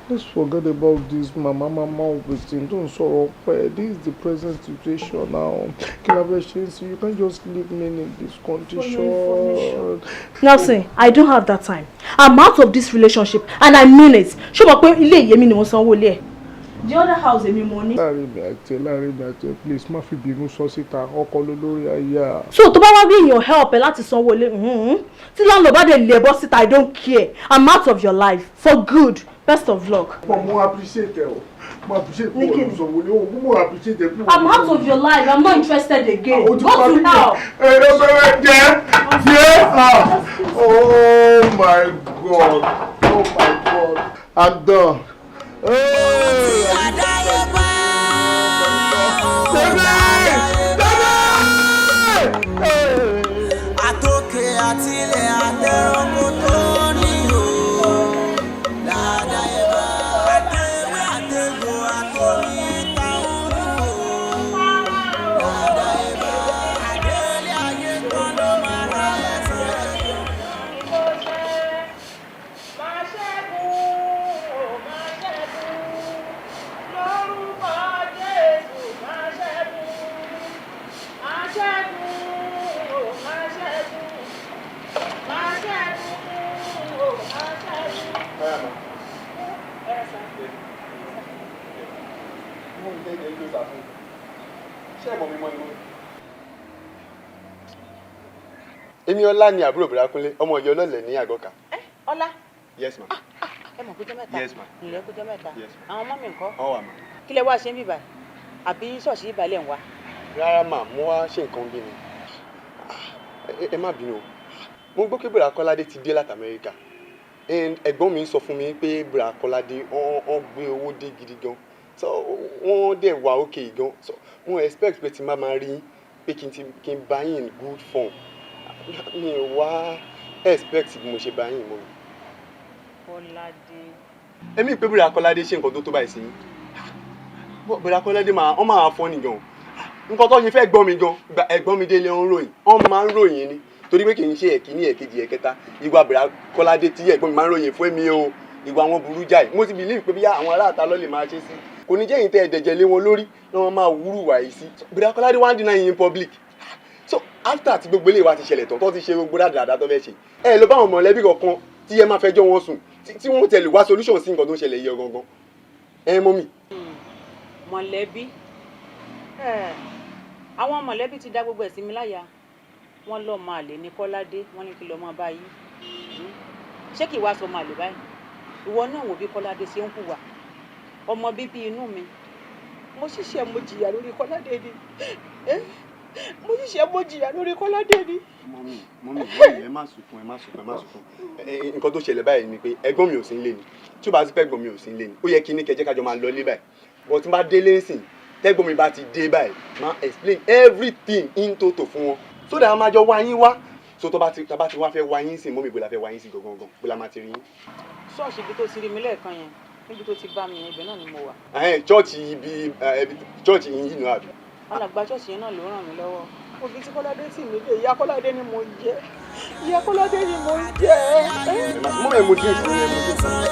Let's forget about this mama mama everything tó ń sọ̀rọ̀ pẹ́. This is the present situation now. Kí la fẹ́ ṣe sí? You can't just leave me in this condition. Nelson, I don't have that time. I'm out of this relationship and I mean it. Ṣé o mọ̀ pé ilé ìyèmí ni mo sanwó ilé ẹ̀? The other house, èmi mo ní. Láàrin mi àti ẹ, láàrin mi àti ẹ, please, má fi bínú sọ síta. Ọkọ ló lórí aya. So tó bá wá rí èèyàn help ẹ láti sanwó ilé, tí landlord bá dé lè bọ́ síta, I don't care. I'm out of your life for good. Best of luck. Mo appreciate ẹ o, mo appreciate pé o sanwó ilé o, mo appreciate ẹ. I'm out of your life. I'm not interested again. Go to hell. Ẹ ẹ bẹ̀rẹ̀ jẹ́ jẹ́. Ah, oh my God, oh my God, I'm done. Hey! Àdáyébá. Baby! Baby! Àtòkè àtilẹ̀ àtẹranko tó ní o ládàáyébá, àtẹwé àtẹgbò àtòmí táwọn o ládàáyébá, àdélé ayé tán ló máa ra ẹsẹ̀. Máa ṣẹ́gun ó, máa ṣẹ́gun lórúkọ Jésù, máa ṣẹ́gun, máa ṣẹ́gun ó, máa ṣẹ́gun, máa ṣẹ́gun ó, máa ṣẹ́gun. Ẹ sà. Mo ń tẹ́jẹ̀ ló sà fún. Ṣé ẹ̀mọ́ mi mọ́ ni wọ́n? Èmi Ọlá ni àbúrò Bùrá Kúnlé, ọmọ ìyá ọlọ́lẹ̀ ní Àgọ́kà. Ọlá. Yes, ma. Ẹ mọ̀ kújọ́ mẹ́ta. Yes, ma. Ǹlẹ́, kújọ́ mẹ́ta. Yes, ma. Àwọn ọmọ mi ńkọ́? Wọ́n wà, ma. Kí lẹ wá ṣe ń bíbà, àbí ṣọ́ọ̀ṣì ìbàlẹ̀ ń wá? Rárá mà, mo wá ṣe nǹkan bí ni. Ẹ má bínú o. Mo gbọ́ pé Bùrá Kọ́ládé ti dé láti Amẹ́ríkà. And ẹ̀gbọ́n mi sọ fún mi pé Bùrá Kọ́ládé wọ́n gbé owó dé gidi gan. So wọ́n dẹ̀ wà okay gan. So mo expect pé tí n bá máa rí yín, pé kí n bá yín in good form. Mi ò wá expect bí mo ṣe bá yín mọ́ mi. Kọ́ládé. Èmi pé Bùrá Kọ́ládé ṣe nǹkan tó tó báyìí sí yín. Bùrá Kọ́ládé máa wọ́n máa fọ́ ni gan. Nǹkan tó ṣe fẹ́ gbọ́ mi gan, gba ẹ̀gbọ́n mi délé ń ròyìn, wọ́n máa ń ròyìn ni. Torí pé kì í ṣe ẹ̀kíní, ẹ̀kejì, ẹ̀kẹta. Ìwà Bùrá Kọ́ládé tí ẹ̀gbọ́n mi máa ń ròyìn fún mi o. Ìwà wọn burú jáì. Mo ti believe pé bíyá àwọn aráàta ló lè máa ṣe sí. Kò ní jẹ́ ìyìn tẹ́ ẹ̀dẹ̀jẹ̀ lé wọn lórí ni wọ́n máa wúrù wà yìí sí. Bùrá Kọ́ládé wá ń deny yín in public. So after tí gbogbo eléyìí wá ti ṣẹlẹ̀ tán, tó ti ṣe gbogbo dáadáa tó fẹ́ ṣe, ẹ lọ bá àwọn mọ̀lẹ́bí kankan tí ẹ máa fẹjọ́ wọn sùn, tí wọ́n tẹ̀lé wá solution sí nǹkan tó ń ṣẹlẹ̀ yìí gangan. Ẹ mọ́ mi. Mọ̀lẹ́bí, àwọn mọ̀lẹ́bí ti dá gbogbo ẹ̀ sí mi láyà. Wọ́n lọ́ọ́ máa lè ní Kọ́ládé, wọ́n ní kí lọ́ọ́ máa bá yí. Ṣé kì í wá sọ máa lè báyìí? Ìwọ náà wò bí Kọ́ládé ṣe ń hùwà, ọmọ bíbí inú mi. Mo ṣiṣẹ́, mo jìyà lórí Kọ́ládé ni. Mo ṣiṣẹ́, mo jìyà lórí Kọ́ládé ni. Mummy, mummy, mummy, ẹ má sunkún, ẹ má sunkún, ẹ má sunkún. Nǹkan tó ṣẹlẹ̀ báyìí ni pé ẹ̀gbọ́n mi ò sí nílé ni. Tí ó bá sí pé ẹ̀gbọ́n mi ò sí nílé ni, ó yẹ kí ní kẹjẹ́ kájọ máa lọ ilé báyìí. But tí n bá délé ńsìn, tẹ́gbọ́n mi bá ti dé báyìí, máa explain everything in toto fún wọn, so that a máa jọ wá yín wá. So tó bá ti wá fẹ́ wá yín sìn, mummy, bó la fẹ́ wá yín sí gangan gan? Bó la máa ti rí yín? Ṣọ́ọ̀ṣì ibi tó ti rí mi lẹ́ẹ̀kan yẹn, níbi tó ti bá mi yẹn, ibẹ̀ náà ni mo wà. Ẹhẹ́n, church ibi church yín yìí náà, àbí? Alàgbà ṣọ́ọ̀ṣì yẹn náà ló ràn mí lọ́wọ́. Òbí tí Kọ́ládé sì mí dé, ìyá Kọ́ládé ni mo ń jẹ, ìyá Kọ́ládé ni mo ń jẹ. Ẹ má mummy, ẹ mú drink fún mi, ẹ mú drink fún mi.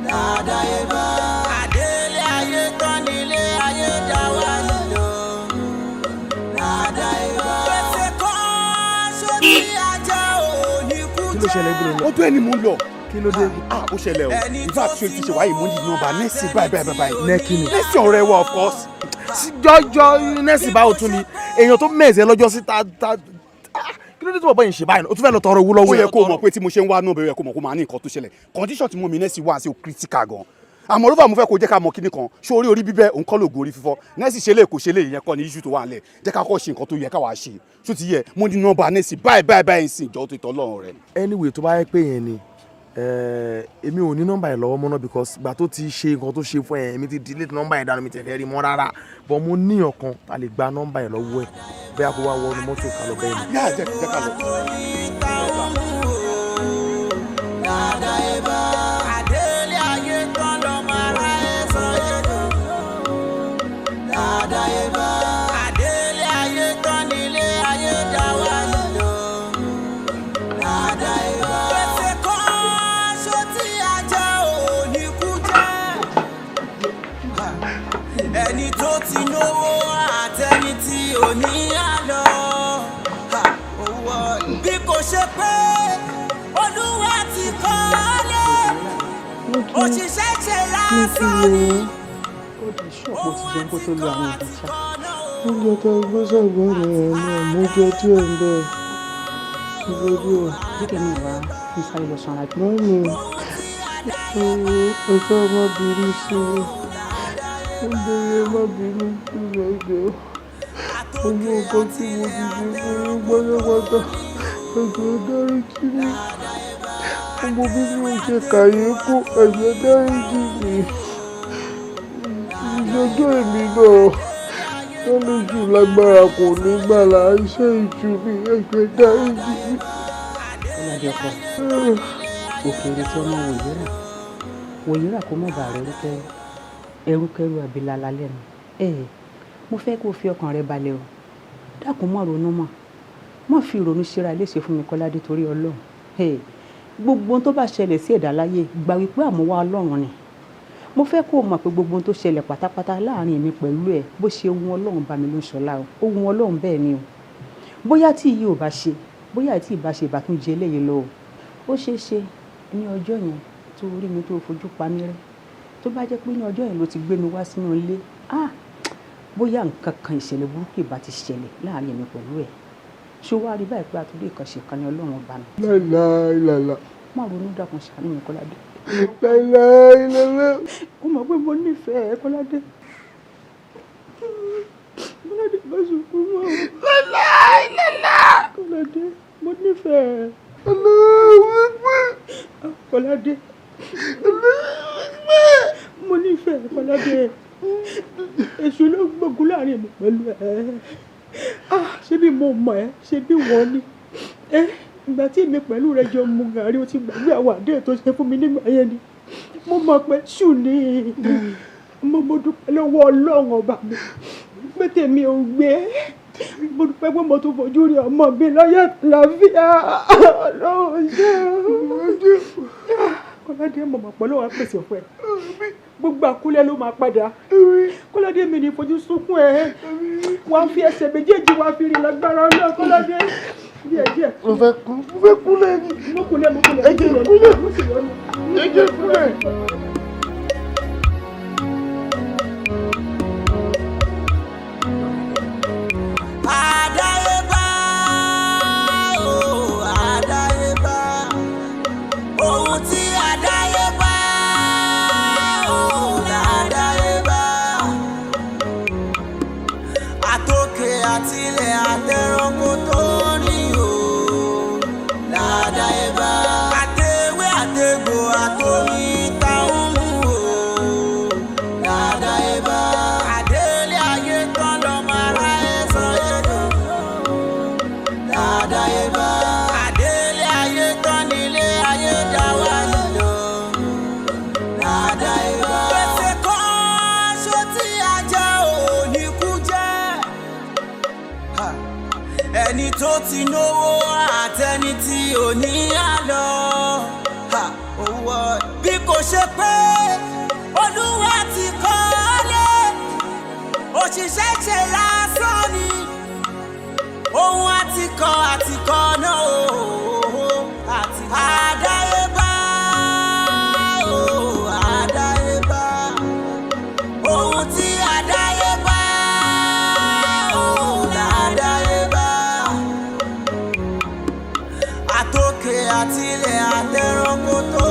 Ládàáyébá. Àdélé ayé tán nílé ayé dá wà nílò. Ládàáyébá. Gbèsè kan sórí ajá òní kú. Kí ló ṣẹlẹ̀? Ibo ló ń lọ? Ọdún ẹni mò ń lọ. Kí Kí ló dé? Ah, ó ṣẹlẹ̀ o. In fact, ṣé o ti ṣe wáyé mo ní nọ́mbà nẹ́ẹ̀sì báyìí báyìí báyìí. Nẹ́ẹ̀kì ni. Nẹ́ẹ̀sì ọ̀rẹ́ wa, of course. Jọjọ, nẹ́ẹ̀sì báwo tún ni? Èèyàn tó mẹ̀ẹ̀sẹ̀ lọ́jọ́ sí ta ta, ah, kí ló dé tó bọ̀ bọ́ yìí ṣe báyìí? O tún fẹ́ lọ tọrọ owó lọ́wọ́ Ó ẹ̀? yẹ kó o mọ̀ pé tí mo ṣe ń wá náà bẹ̀rẹ̀, kó o mọ̀ kó máa ní nǹkan tó ṣẹlẹ̀. Condition tí mo mi nẹ́ẹ̀sì wá sí o critical gan. Àmọ́ ló fà mo fẹ́ kó jẹ́ ká mọ kíní kan. Ṣé orí orí bíbẹ́ òun kọ́ lóògùn orí fífọ́? Nẹ́ẹ̀sì ṣe lè kó ṣe lè yẹn kọ́ ni issue tó wà nílẹ̀. Jẹ́ ká kọ́ ṣe nǹkan tó yẹ ká wàá ṣe. Ṣó ti yẹ? Mo ní nọ́mbà nẹ́ẹ̀sì báyìí báyìí báyìí ń sìn ìjọ tó tọ́ lọ́rùn rẹ̀. Anyway, tó bá yẹ pé yẹn ni, èmi ò ní nọ́mbà ẹ̀ lọ́wọ́ mọ́ náà, because ìgbà tó ti ṣe nǹkan tó ṣe fún ẹ, èmi ti delete nọ́mbà ẹ̀ dànù, mi tẹ̀ fẹ́ rí mọ́ rárá. But mo níyàn kan ta lè gba nọ́mbà ẹ̀ lọ́wọ́ ẹ̀, bóyá kó wá wọnú mọ́tò ká lọ bẹ́ẹ̀ ni. Yá, jẹ́ ká lọ. Àdélé ayé tán lọ́mọ ara ẹ̀ sọ yẹ́dọ̀. Ládàáyébá. Àdélé ayé tán nílé ayé dá wà nílò. Ládàáyébá. Gbèsè kan ṣó tí a jẹ́ òní kú jẹ́. Ẹni tó ti náwó àtẹni tí ò ní àlọ́. Bí kò ṣe pé Olúwa ti kọ́lé, òṣìṣẹ́ ṣe lásán ni. Ó dẹ̀ ṣọ́ọ̀pù ti jẹun kó tó lo àwọn oògùn ṣá? Oúnjẹ tó gbé sẹ́gbẹ̀ẹ́ rẹ̀ náà, mo jẹ díẹ̀ ń bẹ̀. Mo jẹ díẹ̀. Jíkẹ́ mi wá kí n sáré lọ sanra. Mummy, ẹ ṣáà má bínú sí mi. Mo bẹ̀rẹ̀, ẹ má bínú sí mi, ẹ jọ̀ọ́. Gbogbo nǹkan tí mo ti ṣe fún yín pátápátá, ẹ jọ̀ọ́, ẹ dáríjì mí. Gbogbo bí mi ò ṣe kà yín kún, ẹ jọ̀ọ́, ẹ dáríjì mí. Ìṣojú èmi náà, wọ́n ní jù lágbára kò ní gbàlà, iṣẹ́ ìjù mi, ẹ jọ̀ọ́, ẹ dáríjì mí. Kọ́ládé ọkọ, òkèèrè tí ọmọ wòyíra wòyíra kó mọ̀ bàa rẹ̀ ẹrúkẹ́rú ẹrúkẹ́rú abilala lẹ́nu ẹ. Mo fẹ́ kó o fi ọkàn rẹ balẹ̀ o. Dákun, má ronú mọ́, má fi ìrònú ṣera léṣe fún mi, Kọ́ládé, torí Ọlọ́run. Gbogbo ohun tó bá ṣẹlẹ̀ sí ẹ̀dá láyé, gbà wípé àmúwá Ọlọ́run ni. Mo fẹ́ kó o mọ̀ pé gbogbo ohun tó ṣẹlẹ̀ pátápátá láàrin èmi pẹ̀lú ẹ, bó ṣe ohun Ọlọ́run bá mi ló ń ṣọlá o. Ohun Ọlọ́run bẹ́ẹ̀ ni o. Bóyá tí yìí ò bá ṣe, bóyá tí ìbá ṣe ìbá tún jẹ eléyìí lọ o. Ó ṣeé ṣe ní ọjọ́ yẹn tó rí mi tó fojú pa mí rẹ́, tó bá jẹ́ pé ní ọjọ́ yẹn ló ti gbé mi wá sínú ilé, ah, bóyá nǹkan kan, ìṣẹ̀lẹ̀ burúkú ìbá ti ṣẹlẹ̀ láàrin èmi pẹ̀lú ẹ̀. Ṣé wàá rí báyìí pé àtúndì ìkànṣe kan ní Ọlọ́run ọba mi? Láìláìlàlà. Má ronú, dákun, ṣàánú mi, Kọ́ládé. Láìláìlàlà. Ó mọ̀ pé mo nífẹ̀ẹ́ Kọ́ládé. Kọ́ládé, má sunkún mọ́. Láìláìlàlà. Kọ́ládé, mo nífẹ̀ẹ́. Kọ́ládé, mo nífẹ̀ẹ́. Kọ́ládé, èṣù ló gbógun láàrin mi pẹ̀lú ẹ̀. Ah, ṣé bí mo mọ̀ ẹ́, ṣé bí wọ́n ni ẹ? Ìgbà tí èmi pẹ̀lú rẹ jọ mu gàrí, o ti gbàgbé àwọn àdéhùn tó ṣe fún mi nígbà yẹn ni. Mo mọ̀ pé ṣù ni. Mo dúpẹ́ lọ́wọ́ Ọlọ́run ọba mi pé tèmi ò gbé. Mo dúpẹ́ pé mo tún fojú rí ọmọ mi lọ́yẹ̀ láfíà. Ọlọ́run ṣe. Kọ́ládé, mo mọ̀ pé Ọlọ́run á pèsè fún ẹ. Gbogbo àkúlẹ̀ ló máa padà. Kọ́ládé mi ní fojú sunkún ẹ. Wàá fi ẹsẹ̀ méjèèjì, wàá fi rìn lágbára Ọlọ́run. Kọ́ládé, díẹ̀ díẹ̀. Mo fẹ́ kú, mo fẹ́ kú lẹ́yìn. Mo kúnlẹ̀, mo kúnlẹ̀. Ẹ jẹ́ kúnlẹ̀. Ẹ jẹ́ kúnlẹ̀. Àdáyébá o, àdáyébá, ohun tí àdáyébá o làdáyébá. Àtòkè àtilẹ̀ àtẹranko tó ní o làdáyébá. Àtẹwé àtegbò àtomi táwọn mú o làdáyébá. Àdélé ayé tán lọ́mọ ara ẹ̀ sọ yẹ́dọ̀ làdáyébá. Àdélé ayé tán nílé ayé dá wà nílò làdáyébá. Gbèsè kan ṣó tí a jẹ́ òní kú jẹ́. Ẹni tó ti náwó àtẹni tí ò ní àlọ́. Bí kò ṣe pé Olúwa ti kọ́lé, òṣìṣẹ́ ṣe lásán ni. Ohun àtikọ́ àtikọ́ náà o àdáyébá. Àtilẹ̀ àtẹranko tó